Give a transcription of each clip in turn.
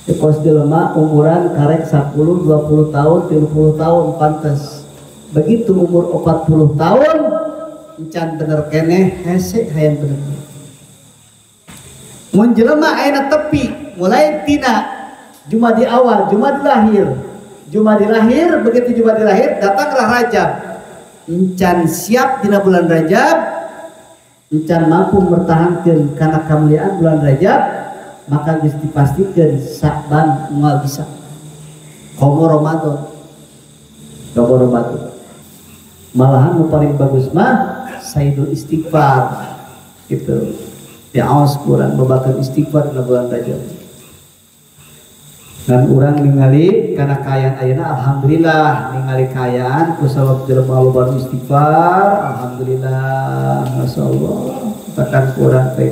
Kos jelema umuran karek 10, 20 tahun, 30 tahun pantes. Begitu umur 40 tahun encan bener keneh hese hayang bener. Mun jelema ayeuna tepi mulai tina Jumadi awal, Jumadi lahir. Jumadi lahir, begitu Jumadi lahir datanglah Rajab. Encan siap dina bulan Rajab, encan mampu mempertahankan kana kamuliaan bulan Rajab, maka geus dipastikan Sa'ban moal bisa. Komo Ramadan. Komo Ramadan. Malahan nu paling bagus mah sayyidul istighfar. Gitu. Diaos kurang babakan istighfar dina bulan Rajab. Dan urang ningali kana kaayaan ayeuna alhamdulillah ningali kaayaan ku sabab jelema loba istighfar alhamdulillah masyaallah bahkan kurang teh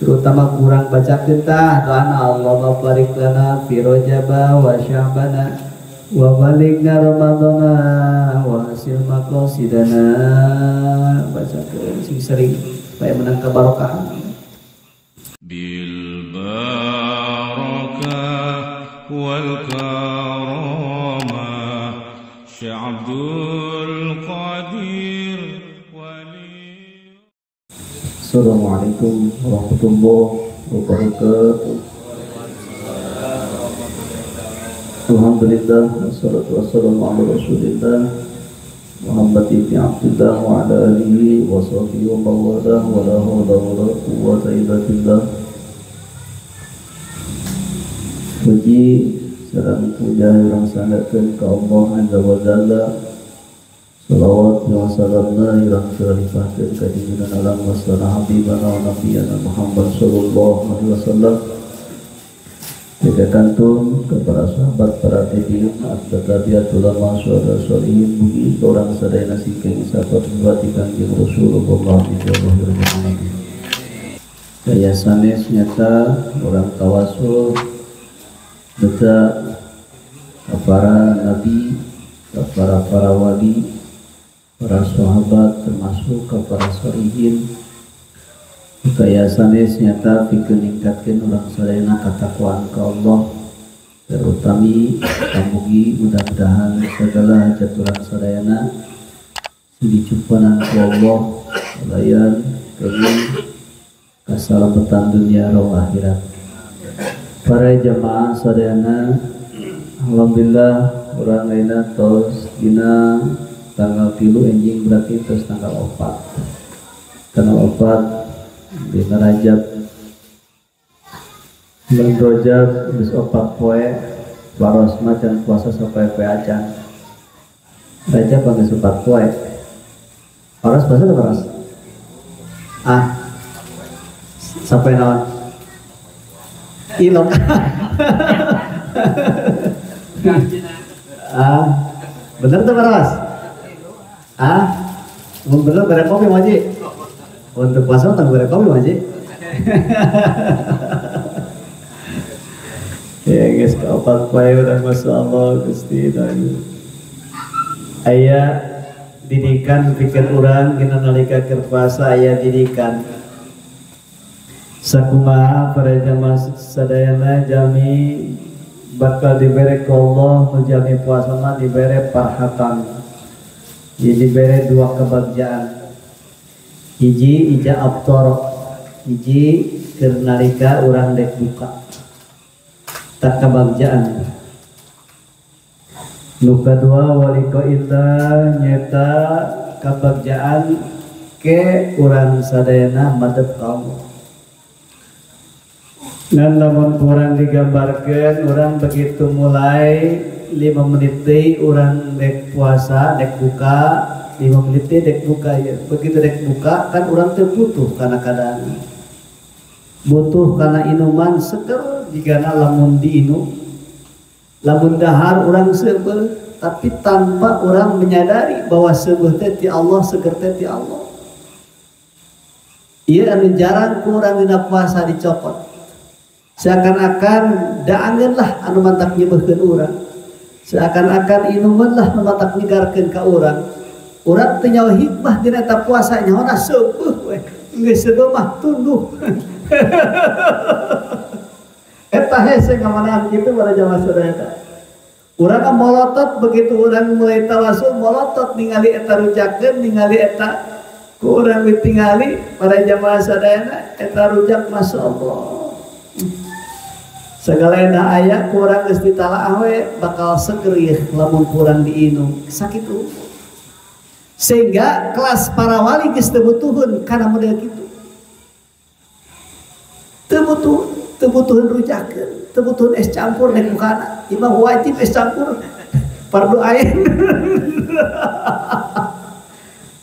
terutama kurang bacakeun tah doana Allahumma barik lana fi Rajaba wa Sya'bana wa balighna Ramadhana wa hasil maqasidana bacakeun sing sering supaya menang kebarokahan bil barakah wal karamah Syekh Abdul Qadir Wali. Assalamualaikum warahmatullahi wabarakatuh. Alhamdulillah wassalatu wassalamu ala Rasulillah Muhammad ibn Abdullah wa ala alihi wa sahbihi wa man walah wa la hawla wa la quwwata illa billah. Puji sareng puja urang sanggakeun ka Allah Azza wa Jalla. Salawat wa salamna urang limpahkeun ka junjungan alam wasana habibana wa nabiyana Muhammad sallallahu alaihi wasallam. Jaga kantun kepada sahabat para tabi'in, tabi'at ulama, syuhada sholihin, mugi urang sadayana singkeng sahabat berarti Kangjeng Rasulullah sallallahu alaihi wasallam. Gaya sanes nyata urang tawasul beta para nabi, para para wali, para sahabat termasuk para sholihin. Kaya sanes nyata pikeun ningkatkeun urang sadayana katakwaan ka Allah, terutami pamugi mudah-mudahan segala hajat urang sadayana dicumpanan ku Allah layan kenging kasalamatan dunia roh akhirat. Para jamaah sadayana, alhamdulillah urang ayeuna tos dina tanggal 3 enjing berarti tos tanggal 4. Tanggal 4 dina Rajab. Bulan Rajab geus 4 poe, baros mah can puasa sampai poe acan. Rajab geus 4 poe. Baros puasa teu baros? Ah. Sampai naon? Ilok. Ah, bener tuh baros? Ah, bener bare kopi Maji. Untuk puasa tentang bare kopi Maji. Ya guys, kaopat poe urang masyaallah Gusti aya didikan pikir urang dina nalika keur puasa aya didikan. Sakumaha para jamaah sadayana jami bakal dibere ku Allah nu jami puasa mah dibere parhatan. Jadi dibere dua kebagjaan. Hiji ija abtor, hiji keur nalika urang dek buka. Tak kebagjaan. Nu kadua waliko illah nyeta kebagjaan ke urang sadayana madep ka Allah. Dan lamun kurang digambarkan, orang begitu mulai 5 menit deui urang dek puasa, dek buka, 5 menit deui dek buka ya. Begitu dek buka kan urang teu butuh kana keadaan. Butuh kana inuman seger jigana lamun diinum. Lamun dahar urang seubeuh, tapi tanpa urang menyadari bahwa seubeuh teh ti Allah, seger teh ti Allah. Ieu anu jarang ku urang dina puasa dicopot. Seakan-akan daangeun lah anu mantak nyebeuhkeun urang. Seakan-akan inuman lah anu mantak nyegarkeun ka urang. Urang teu nyaho hikmah dina eta puasa nyahona seubeuh we. Geus seubeuh mah tunduh. Eta hese ngamanaan kitu pada jamaah sadaya eta. Urang molotot begitu urang mulai tawasul molotot ningali eta rujakeun ningali eta ku urang ditingali pada jamaah sadayana eta rujak masyaallah. Segala enda aya ku urang geus ditalaah we bakal seger ieu lamun kurang diinum sakitu. Sehingga kelas para wali geus teu butuheun kana model kitu. Teu butuh, teu butuheun rujakeun, teu butuheun es campur nek bukana. Ieu mah wajib es campur. Fardu ain.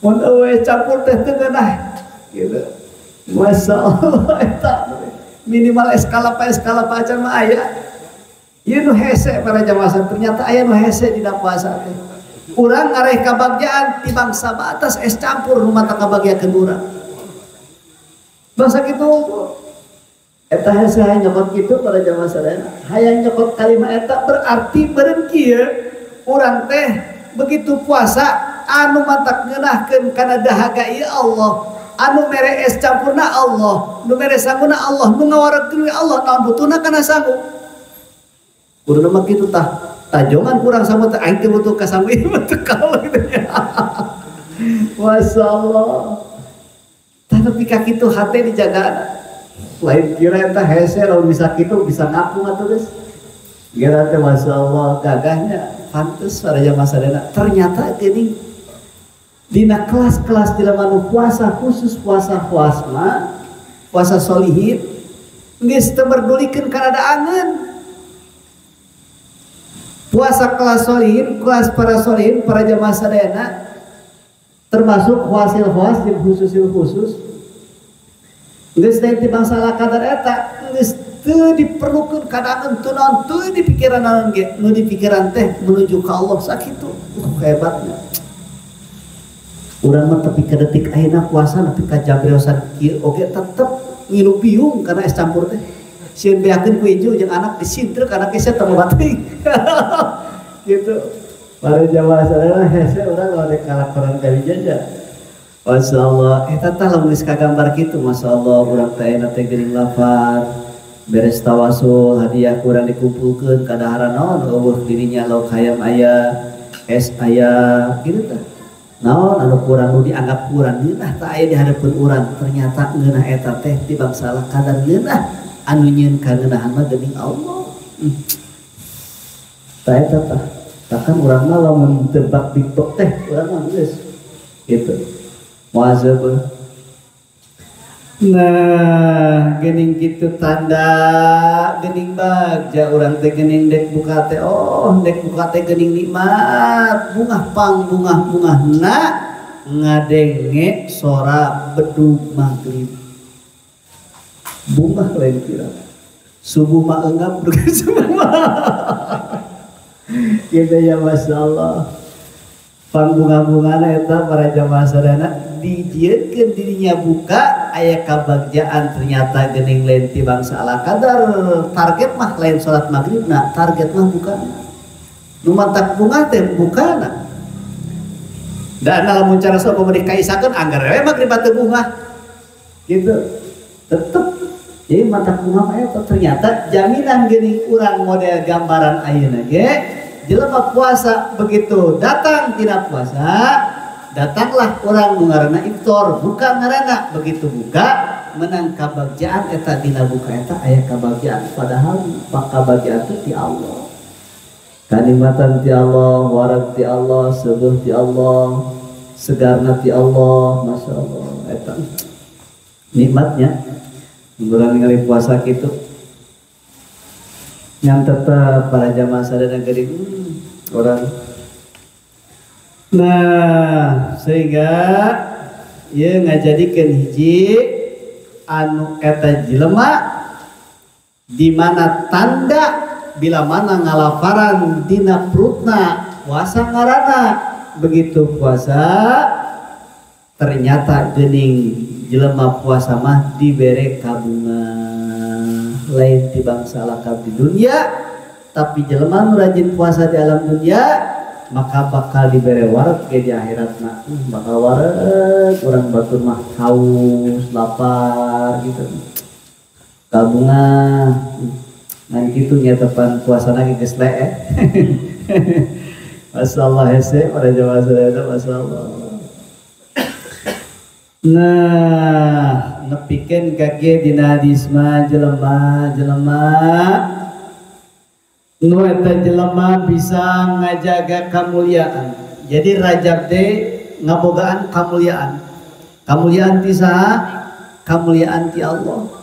Mun eueuh es campur teh teu ngeunah gitu. Masyaallah eta minimal es kalapa acan mah aya. Ieu nu hese para jamaah ternyata aya nu hese dina puasa teh. Urang ngareh kabagjaan ti bangsa batas es campur nu mata kabagyakeun urang. Bangsa kitu eta hese hayang nyokot kitu para jamaah sadayana. Hayang nyokot kalimat eta berarti beureum kieu urang teh begitu puasa anu matak ngeunahkeun kana dahaga ieu Allah, anu mere es campurna Allah, nu mere sanguna Allah, nu ngawarekeun Allah naon butuhna kana sangu. Kuduna mah kitu tah. Tajongan kurang sama teh aing teh butuh ka sangu ieu mah teu kalah gitu nya. Masyaallah. Tah tapi ka kitu hate dijaga. Lain kira eta hese lamun bisa kitu bisa ngapung atuh geus. Kira teh masyaallah gagahnya pantes para jamaah sadayana. Ternyata geuning dina kelas-kelas jelema nu puasa khusus puasa puasma, puasa solihin geus teu merdulikeun kana daangeun. Puasa kelas solihin, kelas para solihin, para jamaah sadayana termasuk hasil khas jeung khususil khusus geus teh ti bangsa kadar eta geus teu diperlukeun kadangan teu naon teu dipikiran naon ge nu dipikiran teh menuju ka Allah sakitu. Hebatnya urang mah tepi ka detik ayeuna puasa nepi ka jabreosan kieu oge tetep ngilu biung kana es campur teh. Sieun beakeun ku inju jeung anak disintrek anak geus teu bating. Gitu. Para jamaah sadayana hese urang lamun kalakoran ka dijaja. Masyaallah eta tah lamun geus kagambar kitu masyaallah urang teh ayeuna teh geuning lapar. Beres tawasul hadiah kurang dikumpulkeun kadaharan naon eueuh dirinya lauk hayam aya, es aya kitu tah. Naon anu kurang nu dianggap kurang ngeunah tah aya di hareupeun urang ternyata ngeunah eta teh ti bangsa kadar ngeunah anu nyieun kangeunaan mah geuning Allah. Tah eta tah. Bahkan urang mah lamun tebak dibek teh urang mah geus gitu. Muazab. Nah, geuning kitu tanda geuning bagja urang teh geuning dek buka teh oh dek buka teh geuning nikmat bungah pang bungah-bungahna ngadenge sora bedug magrib. Bungah lain kira subuh mah enggap subuh mah gitu ya masyaallah. Pangbunga-bungana eta para jamaah sadayana dijieunkeun dirinya buka aya kabagjaan ternyata geuning lain ti bangsa ala kadar target mah lain salat magribna target mah bukana nu mantak bungah teh bukana da lamun cara sok pemerintah kaisakeun anggar we magrib teh bungah gitu tetep. Jadi mantak bungah mah eta ternyata jaminan geuning urang model gambaran ayeuna ge jelema puasa begitu datang tina puasa datanglah orang nu ngaranna iftar buka ngaranna begitu buka menang kabagjaan eta dina buka eta aya kabagjaan padahal kabagjaan teh ti Allah kanikmatan ti Allah wareg ti Allah seueuh ti Allah segarna ti Allah masyaallah eta nikmatnya urang ningali puasa kitu yang tetap para jamaah sadayana geuning orang. Nah sehingga ieu ngajadikeun hiji anu eta jelema di mana tanda bila mana ngalaparan dina perutna puasa ngaranna begitu puasa ternyata geuning jelema puasa mah dibere kabunga lain ti bangsa lakab di dunia tapi jelema nu rajin puasa di alam dunia maka bakal dibere wareg ke di akhirat mah bakal wareg urang batur mah haus lapar gitu kabunga. Ngan kitu nya tepan puasana ge geus leeh. Masyaallah hese para jamaah sadaya masyaallah. Nah, nepikeun ka kieu dina hadis mah jelema-jelema nu eta jelema bisa ngajaga kamuliaan. Jadi Rajab teh ngabogaan kamuliaan. Kamuliaan ti saha? Kamuliaan ti Allah.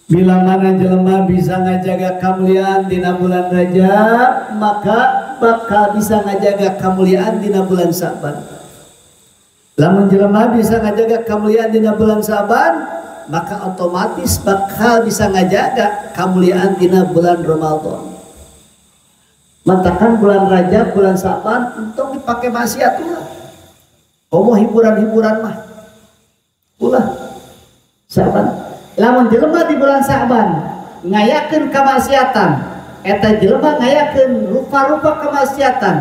Bila mana jelema bisa ngajaga kamuliaan dina bulan Rajab, maka bakal bisa ngajaga kamuliaan dina bulan Sa'ban. Lamun jelema bisa ngajaga kamuliaan dina bulan Sa'ban, maka otomatis bakal bisa ngajaga kamuliaan dina bulan Ramadan. Mantakan bulan Rajab, bulan Sa'ban entong dipakai maksiat ulah. Komo hiburan-hiburan mah. Ulah. Sa'ban. Lamun jelema di bulan Sa'ban ngayakeun kamaksiatan, eta jelema ngayakeun rupa-rupa kamaksiatan,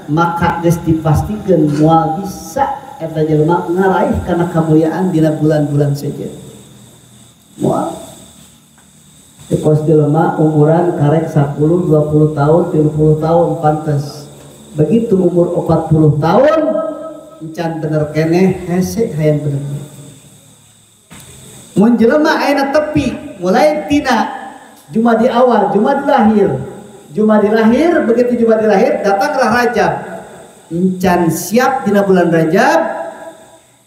maka geus dipastikeun moal bisa eta jelema ngaraih kana kamuliaan dina bulan-bulan sejen. Moal. Kos jelema umuran karek 10, 20 tahun, 30 tahun pantes. Begitu umur 40 tahun encan bener keneh hese hayang bener. Mun jelema ayeuna tepi mulai tina Jumadi awal, Jumadi lahir. Jumadi lahir, begitu Jumadi lahir datanglah Rajab. Encan siap dina bulan Rajab,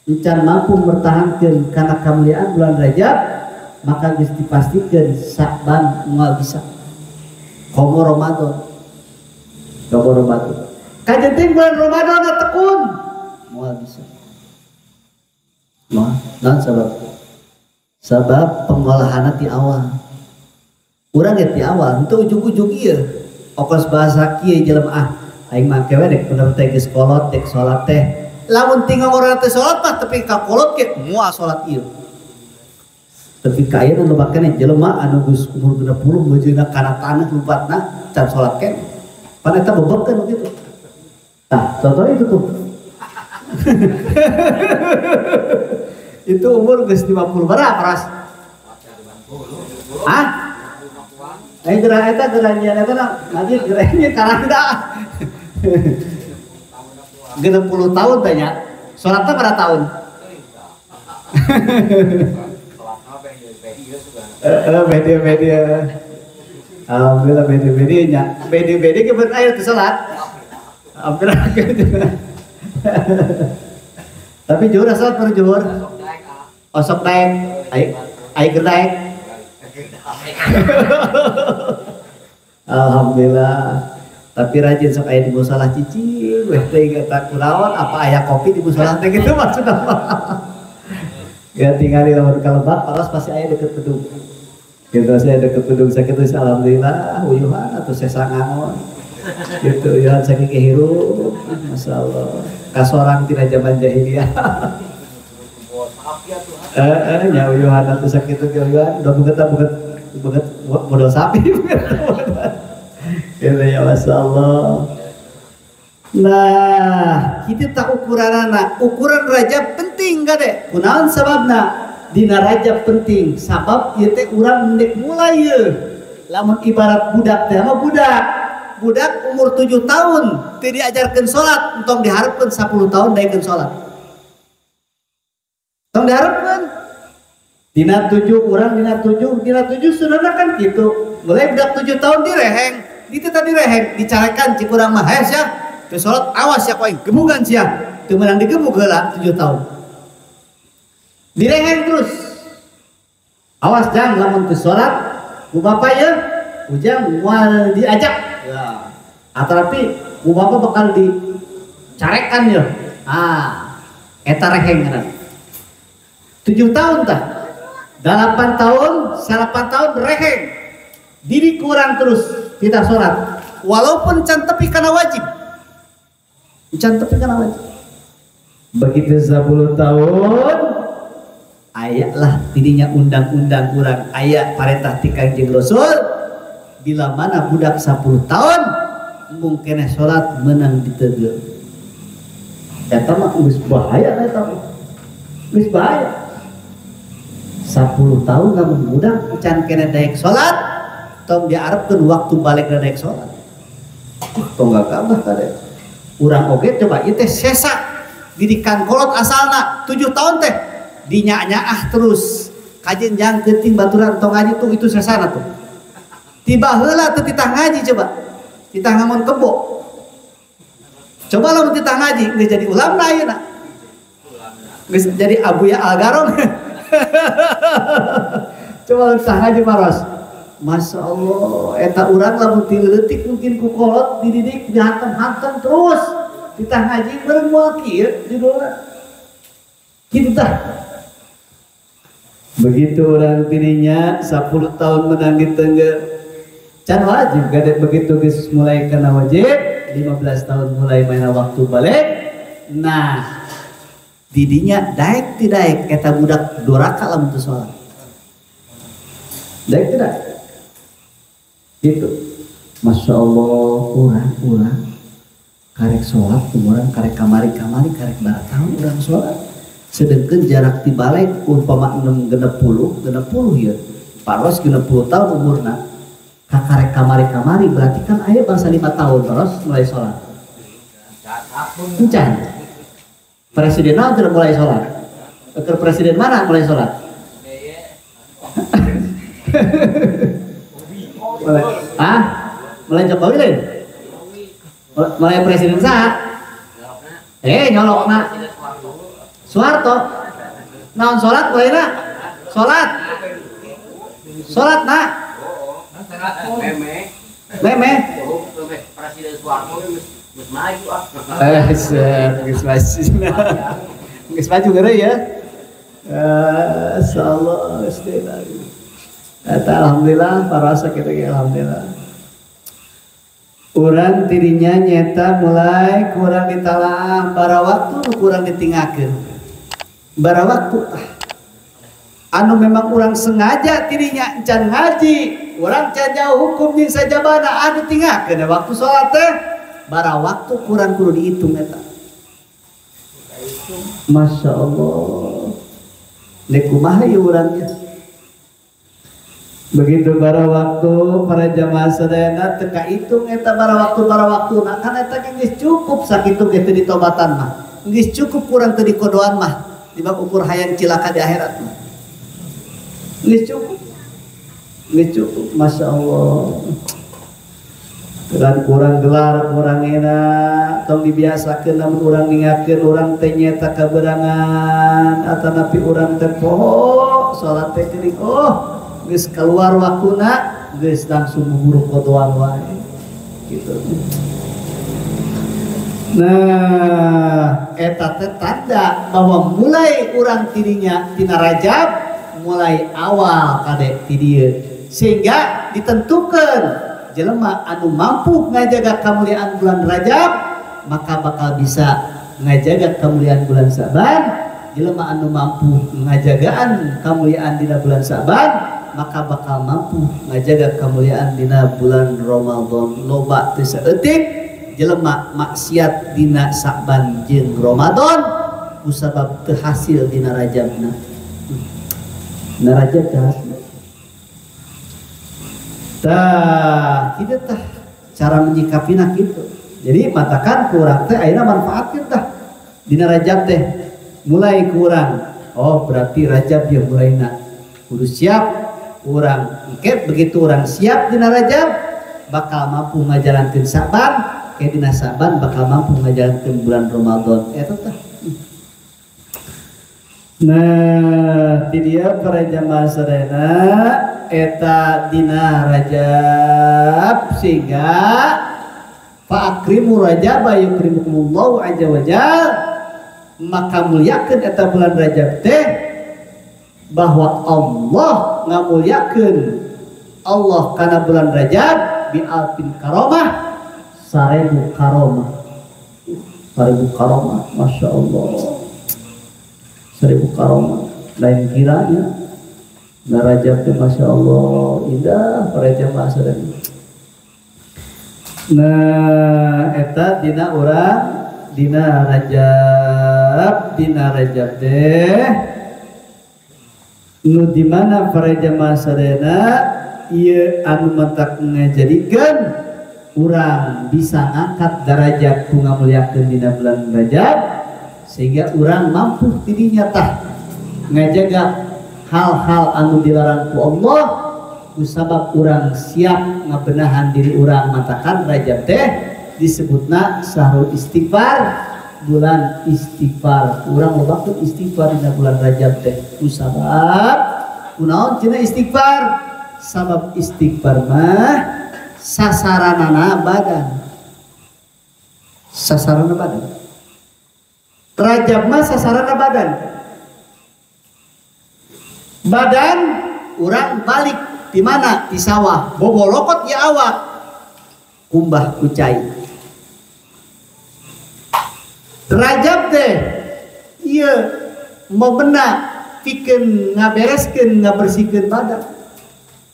encan mampu mempertahankan kana kamuliaan bulan Rajab, maka geus dipastikeun Sa'ban moal bisa. Komo Ramadan. Komo Ramadan. Kajenting bulan Ramadan tekun moal bisa. Moal, naon sabab? Sabab pengolahan ti awal. Urang ge ti awal, henteu ujug-ujug ieu. Okos bahasa kieu jelema ah, aing mah kewe dek bener teh geus kolot dek salat teh. Lamun tinggal urang teh salat mah tepi ka kolot ge moal salat ieu. Tepi ka ayeuna loba keneh jelema anu geus umur 60 meujeuhna kana taneuh lumpatna can salat keneh. Pan eta bebegkeun kitu. Tah, contohnya itu tuh. Itu umur geus 50 berapa ras? Hah? Eh gerah eta gerah nyian eta ngaji gerahnya karanda. 60 tahun tanya. Salatna berapa tahun? Bede-bede. Alhamdulillah bede-bede nya. Bede-bede ke air teu salat. Alhamdulillah. Tapi juhur salat baru juhur. Osok naik, air naik. Alhamdulillah. Tapi rajin sok aya di musola cicing, weh teh eta kunaon apa aya kopi di musola teh gitu maksudna mah. Ya tingali lamun kalebat paros pasti aya deket bedung. Gitu saya deket bedung sakitu alhamdulillah uyuhan atuh sesangangon. Gitu uyuhan saking hirup, masyaallah. Kasorang tina zaman jahiliyah. Nya uyuhan atuh sakitu ge uyuhan, udah beget modal sapi. Gitu ya masyaallah. Nah, kita tak ukuranana, ukuran Rajab penting gade. Kunaon sababna? Dina Rajab penting, sabab ieu teh urang mendek mulai ye. Lamun ibarat budak teh mah budak. Budak umur 7 tahun teu diajarkeun salat, entong diharapkeun 10 tahun daekeun salat. Entong diharapkeun. Dina 7 urang dina 7, dina 7 sunahna kan kitu. Mulai budak 7 tahun direheng, ditu tadi reheng, dicarekan cik urang mah heh sia. Teu salat awas sia ku aing gebugan sia. Teu meunang digebug heula 7 tahun. Direheng terus. Awas jang lamun teu salat ku bapa ye ujang moal diajak. Ya. Atarapi ku bapa bakal dicarekan ye. Ah, eta reheng ngaran. 7 tahun tah. 8 tahun, 8 tahun reheng. Diri kurang terus tidak sholat. Walaupun can tepi kana wajib. Can tepi kana wajib. Begitu 10 tahun ayatlah tidinya undang-undang urang ayat parentah ti Kangjeng Rasul bila mana budak 10 tahun mung keneh salat menang ditegeul. Eta mah geus bahaya eta mah. Geus bahaya. 10 tahun lamun budak can keneh daek salat Tong diarepkeun waktu balik daek salat. Tong gagabah kade. Urang oge coba ieu teh sesa didikan kolot asalna 7 tahun teh dinyak-nyaah terus. Kajen jang keuting baturan tong ngaji tuh itu sesana tuh. Tiba heula teu titah ngaji coba. Titah ngamon kebo. Coba lamun titah ngaji geus jadi ulama ayeuna. Geus jadi Abuya Algarong. Coba lamun titah ngaji maros. Masya Allah, eta urang lamun ti leutik mungkin ku kolot dididik dihantam-hantam terus. Titah ngaji meureun moal kieu judulna. Kitu tah. Begitu orang dirinya 10 tahun menang di tengger. Can wajib gade begitu geus mulai kena wajib 15 tahun mulai main waktu balik. Nah, didinya daek ti daek eta budak doraka lamun teu salat. Daek tidak? Gitu. Masya Allah, urang-urang karek sholat, urang karek kamari-kamari, karek baratahun urang sholat. Sedangkan jarak ti balik umpama 6 60 ya. Paros 60 tahun umurna. Kakarek kamari-kamari berarti kan aya bangsa 5 tahun terus mulai sholat. Encan. Presiden naon tidak mulai sholat? Keur presiden mana mulai sholat? Mulai, ah? Mulai Jokowi lain? Mulai presiden saha? Nyolokna. Soeharto. Naon sholat mulai na? Sholat. Sholat na. Meme. Meme. Presiden Soeharto geus maju ah. Geus maju. Geus maju geureuy ya. Insyaallah geus deui. Eta alhamdulillah parasa kitu ge alhamdulillah. Urang tirinya nyeta mulai kurang ditalaah bara waktu nu kurang ditingakeun. Bara waktu anu memang urang sengaja tirinya encan ngaji, urang can jauh hukum jeung sajabana anu tingakeun waktu salat teh bara waktu kurang kudu dihitung eta. Masya Allah. Nek kumaha ieu urangnya? Begitu bara waktu para jamaah sadayana teu kahitung eta bara waktu nah kan eta geus cukup sakitu ge teu ditobatan mah. Geus cukup kurang teu dikodoan mah dibak ukur hayang cilaka di akhirat mah. Geus cukup. Geus cukup Masya Allah. Dan kurang gelar kurang enak tong dibiasakeun lamun urang ningakeun urang teh nyeta kaberangan atanapi urang teh poho salat teh geuning oh geus keluar waktuna geus langsung buburu kodoan wae gitu. Nah, eta teh tanda bahwa mulai urang tirinya tina Rajab mulai awal kadek ti dieu sehingga ditentukan jelema anu mampu ngajaga kemuliaan bulan Rajab maka bakal bisa ngajaga kemuliaan bulan Sa'ban. Jelema anu mampu ngajagaan kemuliaan dina bulan Sa'ban maka bakal mampu ngajaga kemuliaan dina bulan Ramadan. Loba teu saeutik jelema maksiat dina Sa'ban jeung Ramadan kusabab teu hasil dina Rajabna. Dina Rajab teu hasil. Tah, kitu tah cara menyikapina kitu. Jadi matakan kurang teh ayeuna manfaatkeun tah dina Rajab teh mulai kurang. Oh, berarti Rajab ya mulaina. Kudu siap urang. Engke begitu urang siap dina Rajab bakal mampu ngajalankeun Sa'ban, ke dina Sa'ban bakal mampu ngajalankeun bulan Ramadan. Eta tah. Nah, ti dieu para jamaah sadayana eta dina Rajab sehingga fa'akrimu Rajaba yukrimukumullahu azza wa jalla, maka muliakeun eta bulan Rajab teh bahwa Allah ngamuliakeun Allah kana bulan Rajab bi alfin karomah 1000 karomah. 1000 karomah, Masya Allah. 1000 karomah lain kiranya. Nah Rajab teh Masya Allah indah para jamaah sadaya. Nah eta dina urang dina Rajab teh nu di mana para jamaah sadayana ieu anu matak ngajadikeun urang bisa ngangkat derajat ku ngamuliakeun dina bulan Rajab sehingga urang mampu tidinya tah ngajaga hal-hal anu dilarang ku Allah ku sabab urang siap ngabenahan diri urang. Matakan Rajab teh disebutna syahrul istighfar, bulan istighfar. Urang lobakeun istighfar dina bulan Rajab teh ku sabab kunaon cenah istighfar? Sabab istighfar mah sasaranana badan, sasarana badan. Rajab mah sasarana badan, badan urang balik di mana? Di sawah, bobolokot ya awak, kumbah kucai. Rajab teh ieu mau benak pikeun ngabereskeun ngabersihkeun badan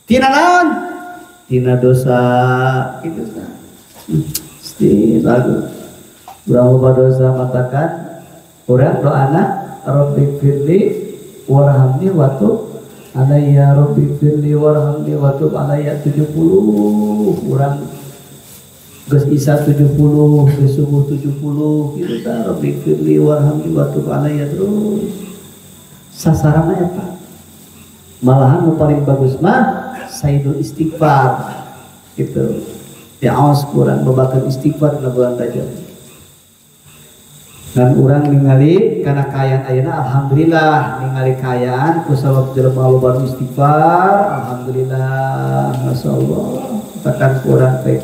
tina naon? Tina dosa gitu nah. Mesti lagu urang loba dosa matakan urang doana Rabbighfirli warhamni wa tub alayya, Rabbighfirli warhamni wa tub alayya 70. Urang geus isya 70, geus subuh 70 gitu tah, Rabbighfirli warhamni wa tub alayya terus. Sasaranna eta. Malahan nu paling bagus mah sayyidul istighfar gitu. Diaos kurang bebakeun istighfar dina bulan Rajab. Dan urang ningali kana kaayaan ayeuna alhamdulillah, ningali kaayaan ku sabab jelema loba istighfar, alhamdulillah, masyaallah. Tekan kurang teh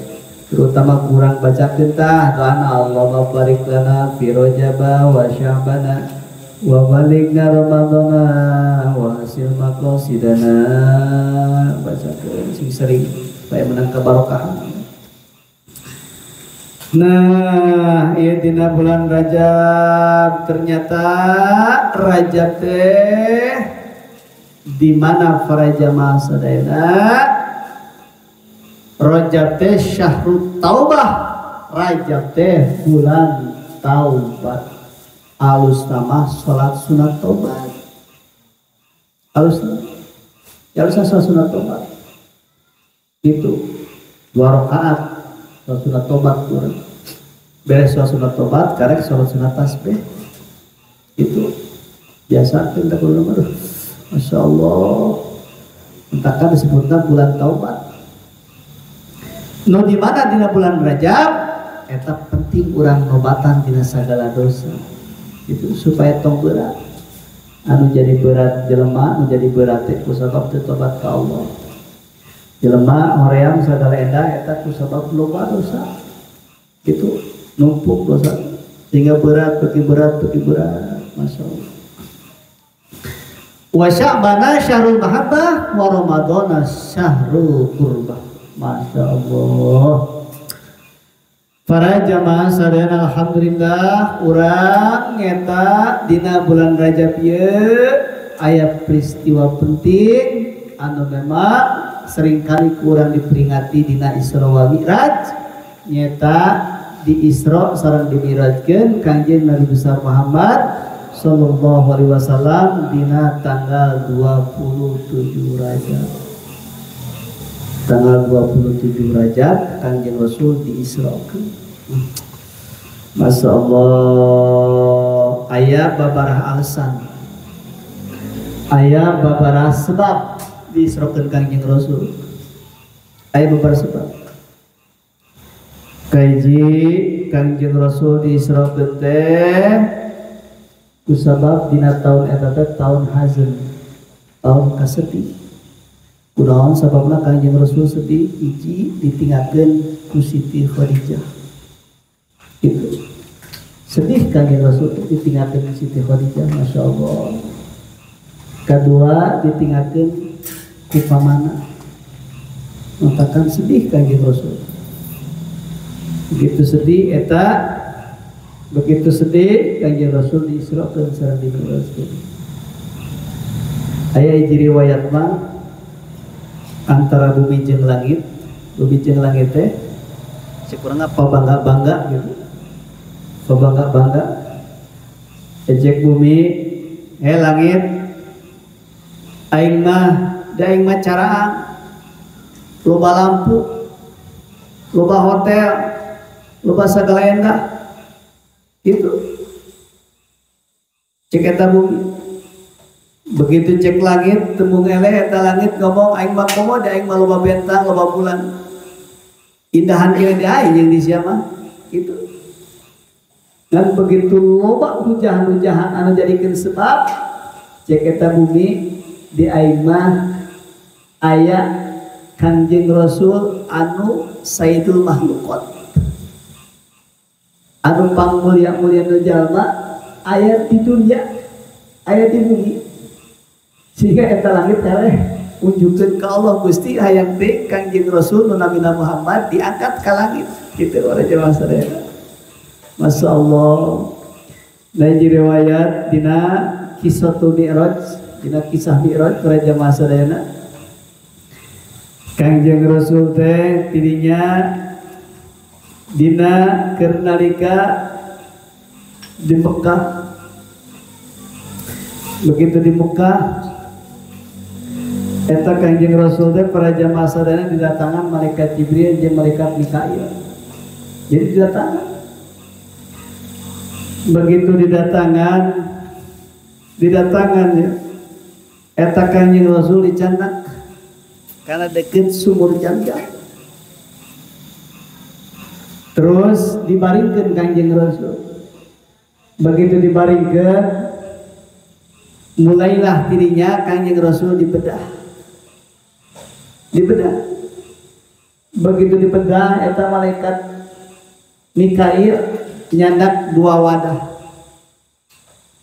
terutama kurang bacakeun tah doana Allahumma barik lana fi Rajaba wa Sya'bana wa balighna Ramadhana wa hasil maqasidana. Bacakeun sing sering supaya menang kebarokahan. Nah, ieu dina bulan Rajab ternyata Rajab teh di mana para jamaah sadayana Rajab teh syahrut taubah, Rajab teh bulan taubat. Alus nama salat sunat taubat. Alus ya alus salat sunat taubat. Itu 2 rakaat salat sunat taubat kurang. Beres salat sunat taubat karek salat sunat tasbih. Itu biasa kita kudu mah. Masya Allah. Entakan disebutna bulan taubat. Nu di mana dina bulan Rajab eta penting urang nobatan dina sagala dosa. Itu supaya tong berat. Anu jadi berat jelema, anu jadi berat teh kusabab teu tobat ka Allah. Jelema hoream sagala endah eta kusabab loba dosa. Gitu numpuk dosa sehingga berat, beki berat, beki berat. Masya Allah. Wa Sya'bana syahrul mahabbah wa Ramadhana syahrul qurbah. Masya Allah. Para jamaah sadayana alhamdulillah urang eta dina bulan Rajab ieu aya peristiwa penting anu memang seringkali kurang diperingati dina Isra wal Mi'raj, nyata di Isra sareng dimi'rajkeun Kangjeng Nabi besar Muhammad sallallahu alaihi wasallam dina tanggal 27 Rajab. Tanggal 27 Rajab Kangjeng Rasul diisrakeun. Masya Allah, aya babaraha alasan, aya babaraha sebab diisrakeun Kangjeng Rasul. Aya babaraha sebab. Kahiji Kangjeng Rasul diisrakeun teh kusabab dina taun eta teh taun hazan, taun kasedih. Kunaon sababna Kangjeng Rasul sedih? Hiji ditinggalkeun ku Siti Khadijah. Itu sedih Kangjeng Rasul ditinggalkeun ku Siti Khadijah, Masya Allah. Kedua ditinggalkeun ku pamana, matakan sedih Kangjeng Rasul. Begitu sedih eta, begitu sedih Kangjeng Rasul diisrakeun sareng dimi'rajkeun. Aya hiji riwayat mah antara bumi jeung langit, bumi jeung langit teh sekurangnya pabangga-bangga gitu. Pabangga-bangga ejek bumi, langit, aing mah da aing mah caraang. Loba lampu, loba hotel, loba segala endah. Gitu. Cek eta bumi. Begitu cek langit, tembung eleh eta langit ngomong aing mah komo da aing mah loba bentang, loba bulan. Indahan kieu di aing jeung di sia mah. Gitu. Dan begitu loba hujahan-hujahan anu jadikeun sebab cek eta bumi di aing mah aya Kangjeng Rasul anu Sayyidul Makhluqat. Anu pangmulia-mulia nu jalma aya di dunia, aya di bumi. Sehingga eta langit eleh unjukkeun ka Allah Gusti hayang teh Kangjeng Rasul nu namina Muhammad diangkat ka langit. Kitu urang jamaah sadaya. Masya Allah. Dan riwayat dina kisah Mi'raj, dina kisah Mi'raj para jamaah sadayana. Kangjeng Rasul teh tidinya dina keur nalika di Mekah. Begitu di Mekah eta Kangjeng Rasul teh para jamaah sadayana didatangan malaikat Jibril jeung malaikat Mikail. Jadi didatangan. Begitu didatangan ya, eta Kangjeng Rasul dicandak karena deket sumur Jam-Jam. Terus dibaringkeun Kangjeng Rasul. Begitu dibaringkeun, mulailah dirinya Kangjeng Rasul dibedah. Dibedah. Begitu dibedah eta malaikat Mikail nyandak dua wadah.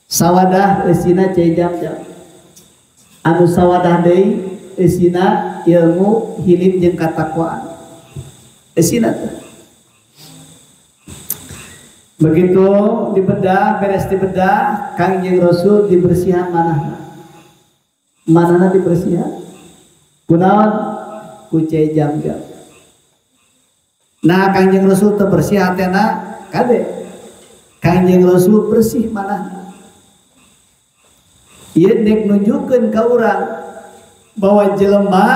Sawadah eusina cai jam-jam. Anu sawadah deui eusina ilmu hilim jeung katakwaan. Eusina teh. Begitu dibedah, beres dibedah, Kangjeng Rasul dibersihan manahna. Manahna dibersihan. Kunaon? Ku cai jam-jam. Nah, Kangjeng Rasul teu bersih hatena kade. Kangjeng Rasul bersih manahna. Ieu dek nunjukkeun ka urang bahwa jelema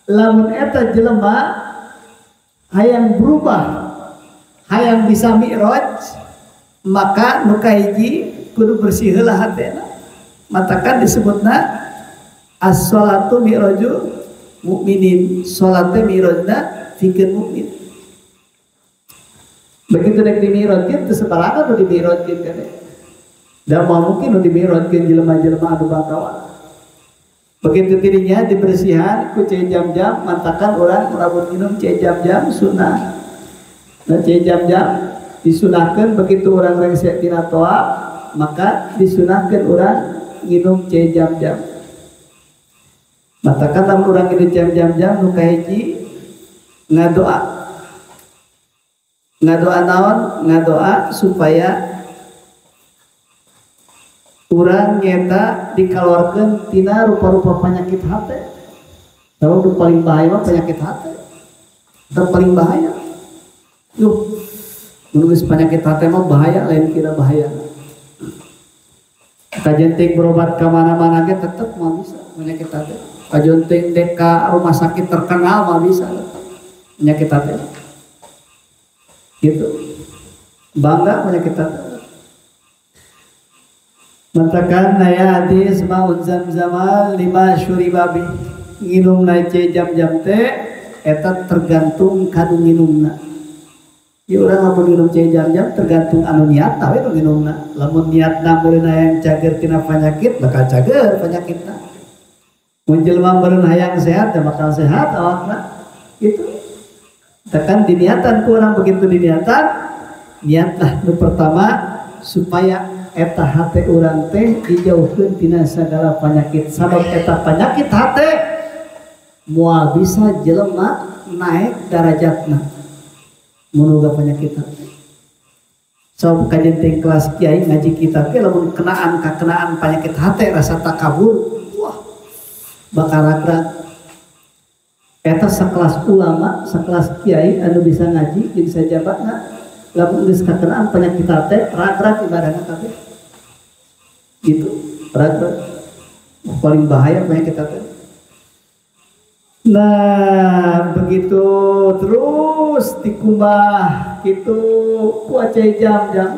lamun eta jelema hayang berubah, hayang bisa mi'raj, maka nu kahiji kudu bersih heula hatena. Matakan disebutna as-sholatu mi'raju mukminin, salat teh mi'rajna pikeun mukmin. Begitu dek dimi'rajkeun teu sembarangan nu dimi'rajkeun kade. Da moal mungkin nu dimi'rajkeun jelema-jelema anu bangkawan. Begitu dirinya dibersihan ku cai jam-jam, mantakan urang lamun minum cai jam-jam sunnah. Nah cai jam-jam disunahkeun begitu urang rengse tina toa, maka disunahkeun urang nginum cai jam-jam. Matakan lamun urang nginum cai jam-jam nu kahiji ngadoa. Ngadoa naon? Ngadoa supaya urang nyeta dikeluarkan tina rupa-rupa penyakit hati. Tahu nu paling bahaya mah penyakit hati. Itu paling bahaya. Duh, mun geus penyakit hati mah bahaya, lain kira bahaya. Kajenting berobat ka mana-mana ge tetep mah bisa penyakit hati. Kajenting dek ka rumah sakit terkenal mah bisa penyakit hati. Gitu. Bangga penyakit hati. Matakan naya hadis maun zam-zamal lima syuriba bi. Nginum na cai jam-jam teh eta tergantung kanu nginumna. Ieu urang lamun nginum cai jam-jam tergantung anu niatna we nu nginumna. Lamun niatna meureun hayang cager tina panyakit bakal cager panyakitna. Mun jelema meureun hayang sehat ya bakal sehat awakna. Gitu. Tekan diniatan ku urang, begitu diniatan niatlah nu pertama supaya eta hate urang teh dijauhkeun tina sagala penyakit. Sabab eta penyakit hate moal bisa jelema naik darajatna mun boga penyakit hate. Sabab kajenting kelas kiai ngaji kitab ge lamun kenaan kakenaan penyakit hate rasa takabur, wah bakal ragrag. Eta sakelas ulama, sakelas kiai anu bisa ngaji jeung sajabatna lamun geus kakenaan penyakit hate ragrag ibadahna kabeh. Gitu, ragrag. Paling bahaya penyakit hate. Nah begitu terus dikumbah gitu ku acai jam-jam.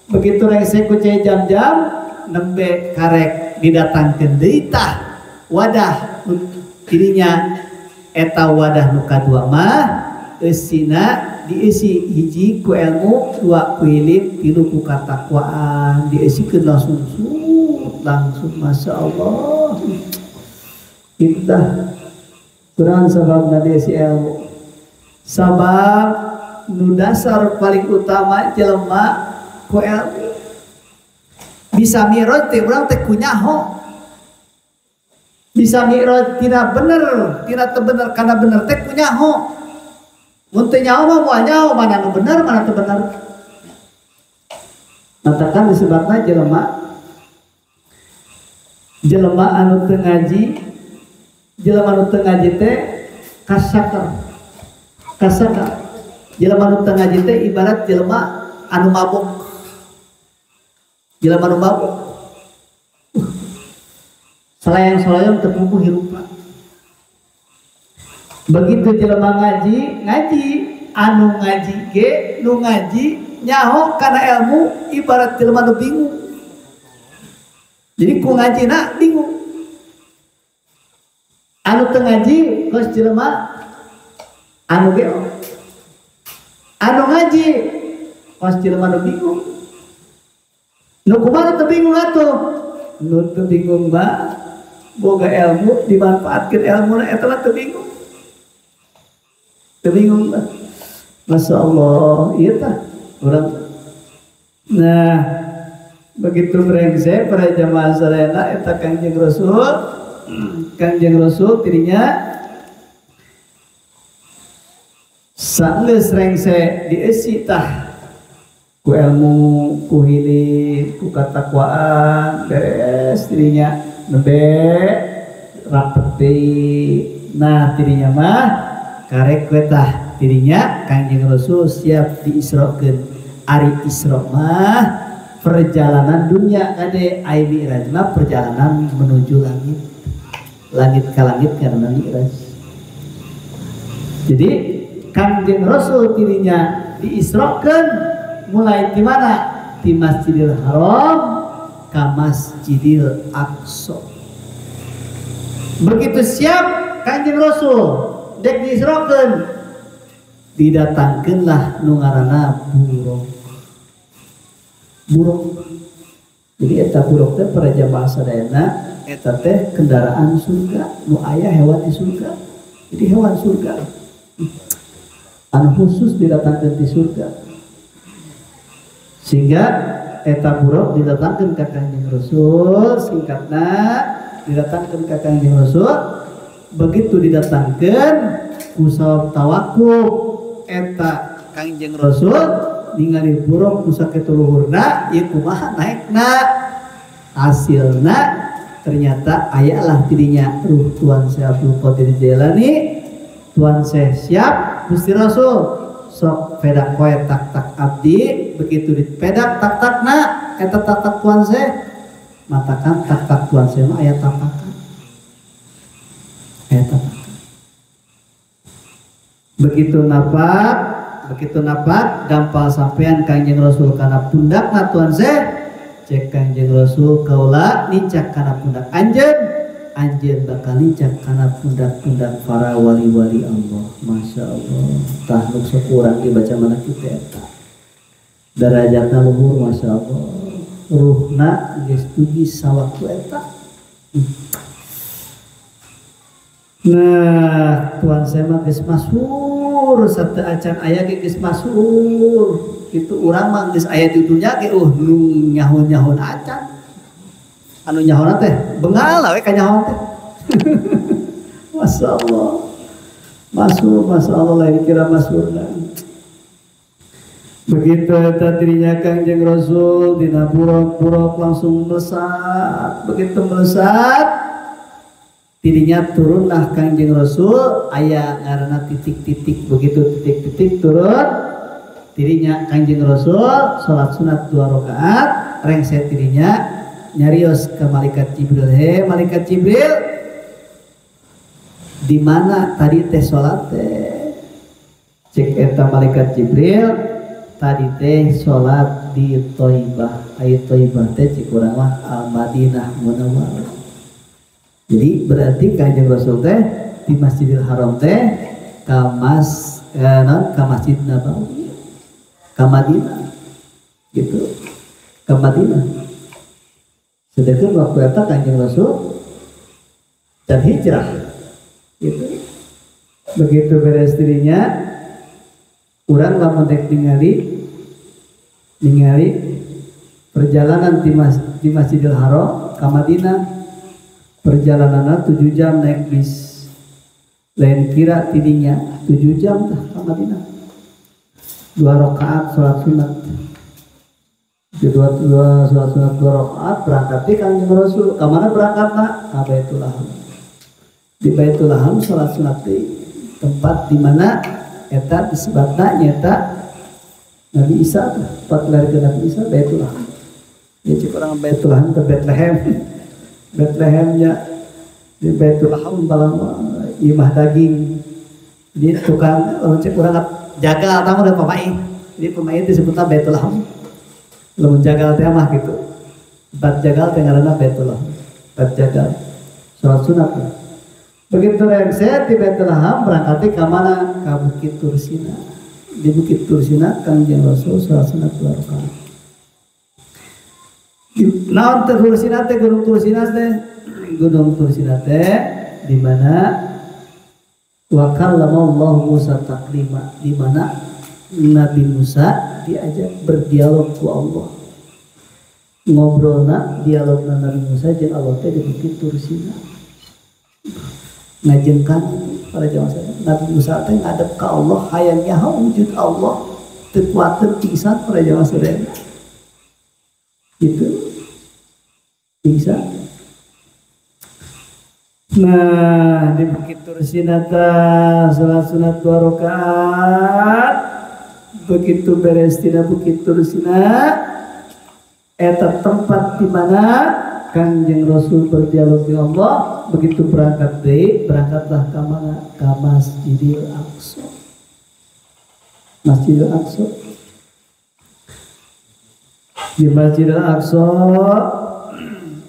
Begitu rengse ku cai jam-jam nembe karek didatangkeun deui tah wadah dirinya eta wadah nu kadua mah eusina diisi hiji ku ilmu, dua ku hilim, tilu ku katakwaan, diisikeun langsung sut langsung Masya Allah. Kita kurang sabab diisi ilmu, sabab nu dasar paling utama jelema ku ilmu. Bisa mi'raj teh urang teh kunyaho, bisa mi'raj tina bener tina teu bener kana bener teh kunyaho. Mun teu nyaho mah moal nyaho mana nu bener mana teu bener. Matakan disebutna jelema jelema anu teu ngaji, jelema anu teu ngaji teh kasakar. Kasakar. Jelema anu teu ngaji teh ibarat jelema anu mabok. Jelema anu mabok. Salayang-salayang teu puguh hirupa. Begitu jelema ngaji, ngaji anu ngaji ge nu ngaji nyaho kana ilmu ibarat jelema nu bingung. Jadi ku ngajina bingung. Anu teu ngaji kos jelema anu ge anu ngaji kos jelema nu bingung. Nu kumaha teu bingung atuh? Nu teu bingung mah boga ilmu dimanfaatkeun ilmuna eta mah teu bingung. Bingung lah, Masya Allah, iya tah orang. Nah, begitu brengsek para jamaah sadayana eta Kangjeng Rasul tirinya sanggeus rengse dieusi tah ku ilmu, ku hilim, ku katakwaan, beres tirinya nembe rapet deui. Nah, tirinya mah karek we tah dirinya Kangjeng Rasul siap diisrokeun. Ari Isra mah perjalanan dunia kade, ai Mi'raj mah perjalanan menuju langit. Langit ka langit karena Mi'raj. Jadi Kangjeng Rasul dirinya diisrokeun mulai di mana? Di Masjidil Haram ka Masjidil Aqsa. Begitu siap Kangjeng Rasul dek diisrokeun, didatangkeunlah nu ngaranna buruk. Buruk. Jadi eta buruk teh para jamaah sadayana eta teh kendaraan surga, nu aya hewan di surga. Jadi hewan surga anu khusus didatangkeun di surga. Sehingga eta buruk didatangkeun ka Kangjeng Rasul, singkatna didatangkeun ka Kangjeng Rasul. Begitu didatangkan ku sabab tawakuf eta Kangjeng Rasul ningali buruk ku sakitu luhurna ieu kumaha naekna hasilna ternyata ayalah dirinya ruh Tuan Syekh Abdul Qadir Jailani. Tuan Syekh siap Gusti Rasul sok pedak koe tak tak abdi. Begitu dipedak tak takna eta tak tak Tuan Syekh matakan tak tak Tuan Syekh mah aya tapakan. Begitu napak, gampal sampean Kangjeng Rasul kana pundakna Tuan Syekh, cek Kangjeng Rasul kaula nincak kana pundak anjeun, anjeun bakal nincak kana pundak-pundak para wali-wali Allah. Masya Allah, tah nu sok urang dibaca mana kitu eta. Darajatna luhur Masya Allah, ruhna geus dugi sawaktu eta. Nah, Tuan saya mah geus masyhur, sateu acan aya ge geus masyhur. Kitu urang mah geus aya di dunya ge nu nyahun-nyahun acan. Anu nyahona teh bengal we ka nyahon teh. Masya Allah. Masyhur, Masya Allah lain kira masyhurna. Begitu eta dirinya Kangjeng Rasul dina buruk-buruk langsung melesat. Begitu melesat dirinya turunlah Kangjeng Rasul aya ngaranna titik-titik. Begitu titik-titik turun dirinya Kangjeng Rasul salat sunat 2 rakaat rengset dirinya nyarios ke malaikat Jibril, he malaikat Jibril Di mana tadi teh salat teh? Cek eta malaikat Jibril tadi teh salat di Thaibah. Ai Thaibah teh cek urang mah Al Madinah Munawwarah. Jadi berarti Kanjeng Rasul teh di Masjidil Haram teh ka ka Masjid Nabawi, ka Madinah gitu, ka Madinah. Sedangkan waktu eta Kanjeng Rasul dan hijrah gitu. Begitu beres dirinya urang lamun dek ningali perjalanan di Masjidil Haram ka Madinah, perjalanannya 7 jam naik bis. Lain kira tidinya 7 jam tah ka Madinah. 2 rakaat salat sunat. Dua salat sunat 2 rakaat berangkat di Kanjeng Rasul. Ka mana berangkatna? Ka Baitul Laham. Di Baitul Laham salat sunat di tempat di mana eta disebutna nyata Nabi Isa, tempat lahir ke Nabi Isa Baitul Laham. Ya cik orang Baitul Laham ke Bethlehem. Bethlehemnya di Baitul Laham balama imah daging. Jadi tukang orang cek orang jagal tamu udah pemain. Jadi pemain disebutnya Baitul Laham. Lamun jagal teh mah gitu. Tempat jagal teh ngaranna Baitul Laham. Tempat jagal. Salat sunat. Begitu rengset di Baitul Laham berangkatnya ke mana? Ke Bukit Tursina. Di Bukit Tursina Kanjeng Rasul salat sunat 2 rakaat. Naon teh Tursina teh Gunung Tursina teh? Gunung Tursina teh di mana wa kallamallahu Musa taklima, di mana Nabi Musa diajak berdialog ku Allah. Ngobrolna dialogna Nabi Musa jeung Allah teh di Bukit Tursina. Ngajengkan para jamaah saya, Nabi Musa teh ngadep ka Allah hayang nyaho wujud Allah teu kuateun pisan para jamaah sadaya. Gitu. Bisa. Nah, di Bukit Tursina teh salat sunat 2 rakaat. Begitu beres tina Bukit Tursina eta tempat di mana Kanjeng Rasul berdialog dengan Allah. Begitu berangkat deui, berangkatlah ka mana? Ka Masjidil Aqsa. Masjidil Aqsa. Di Masjidil Aqsa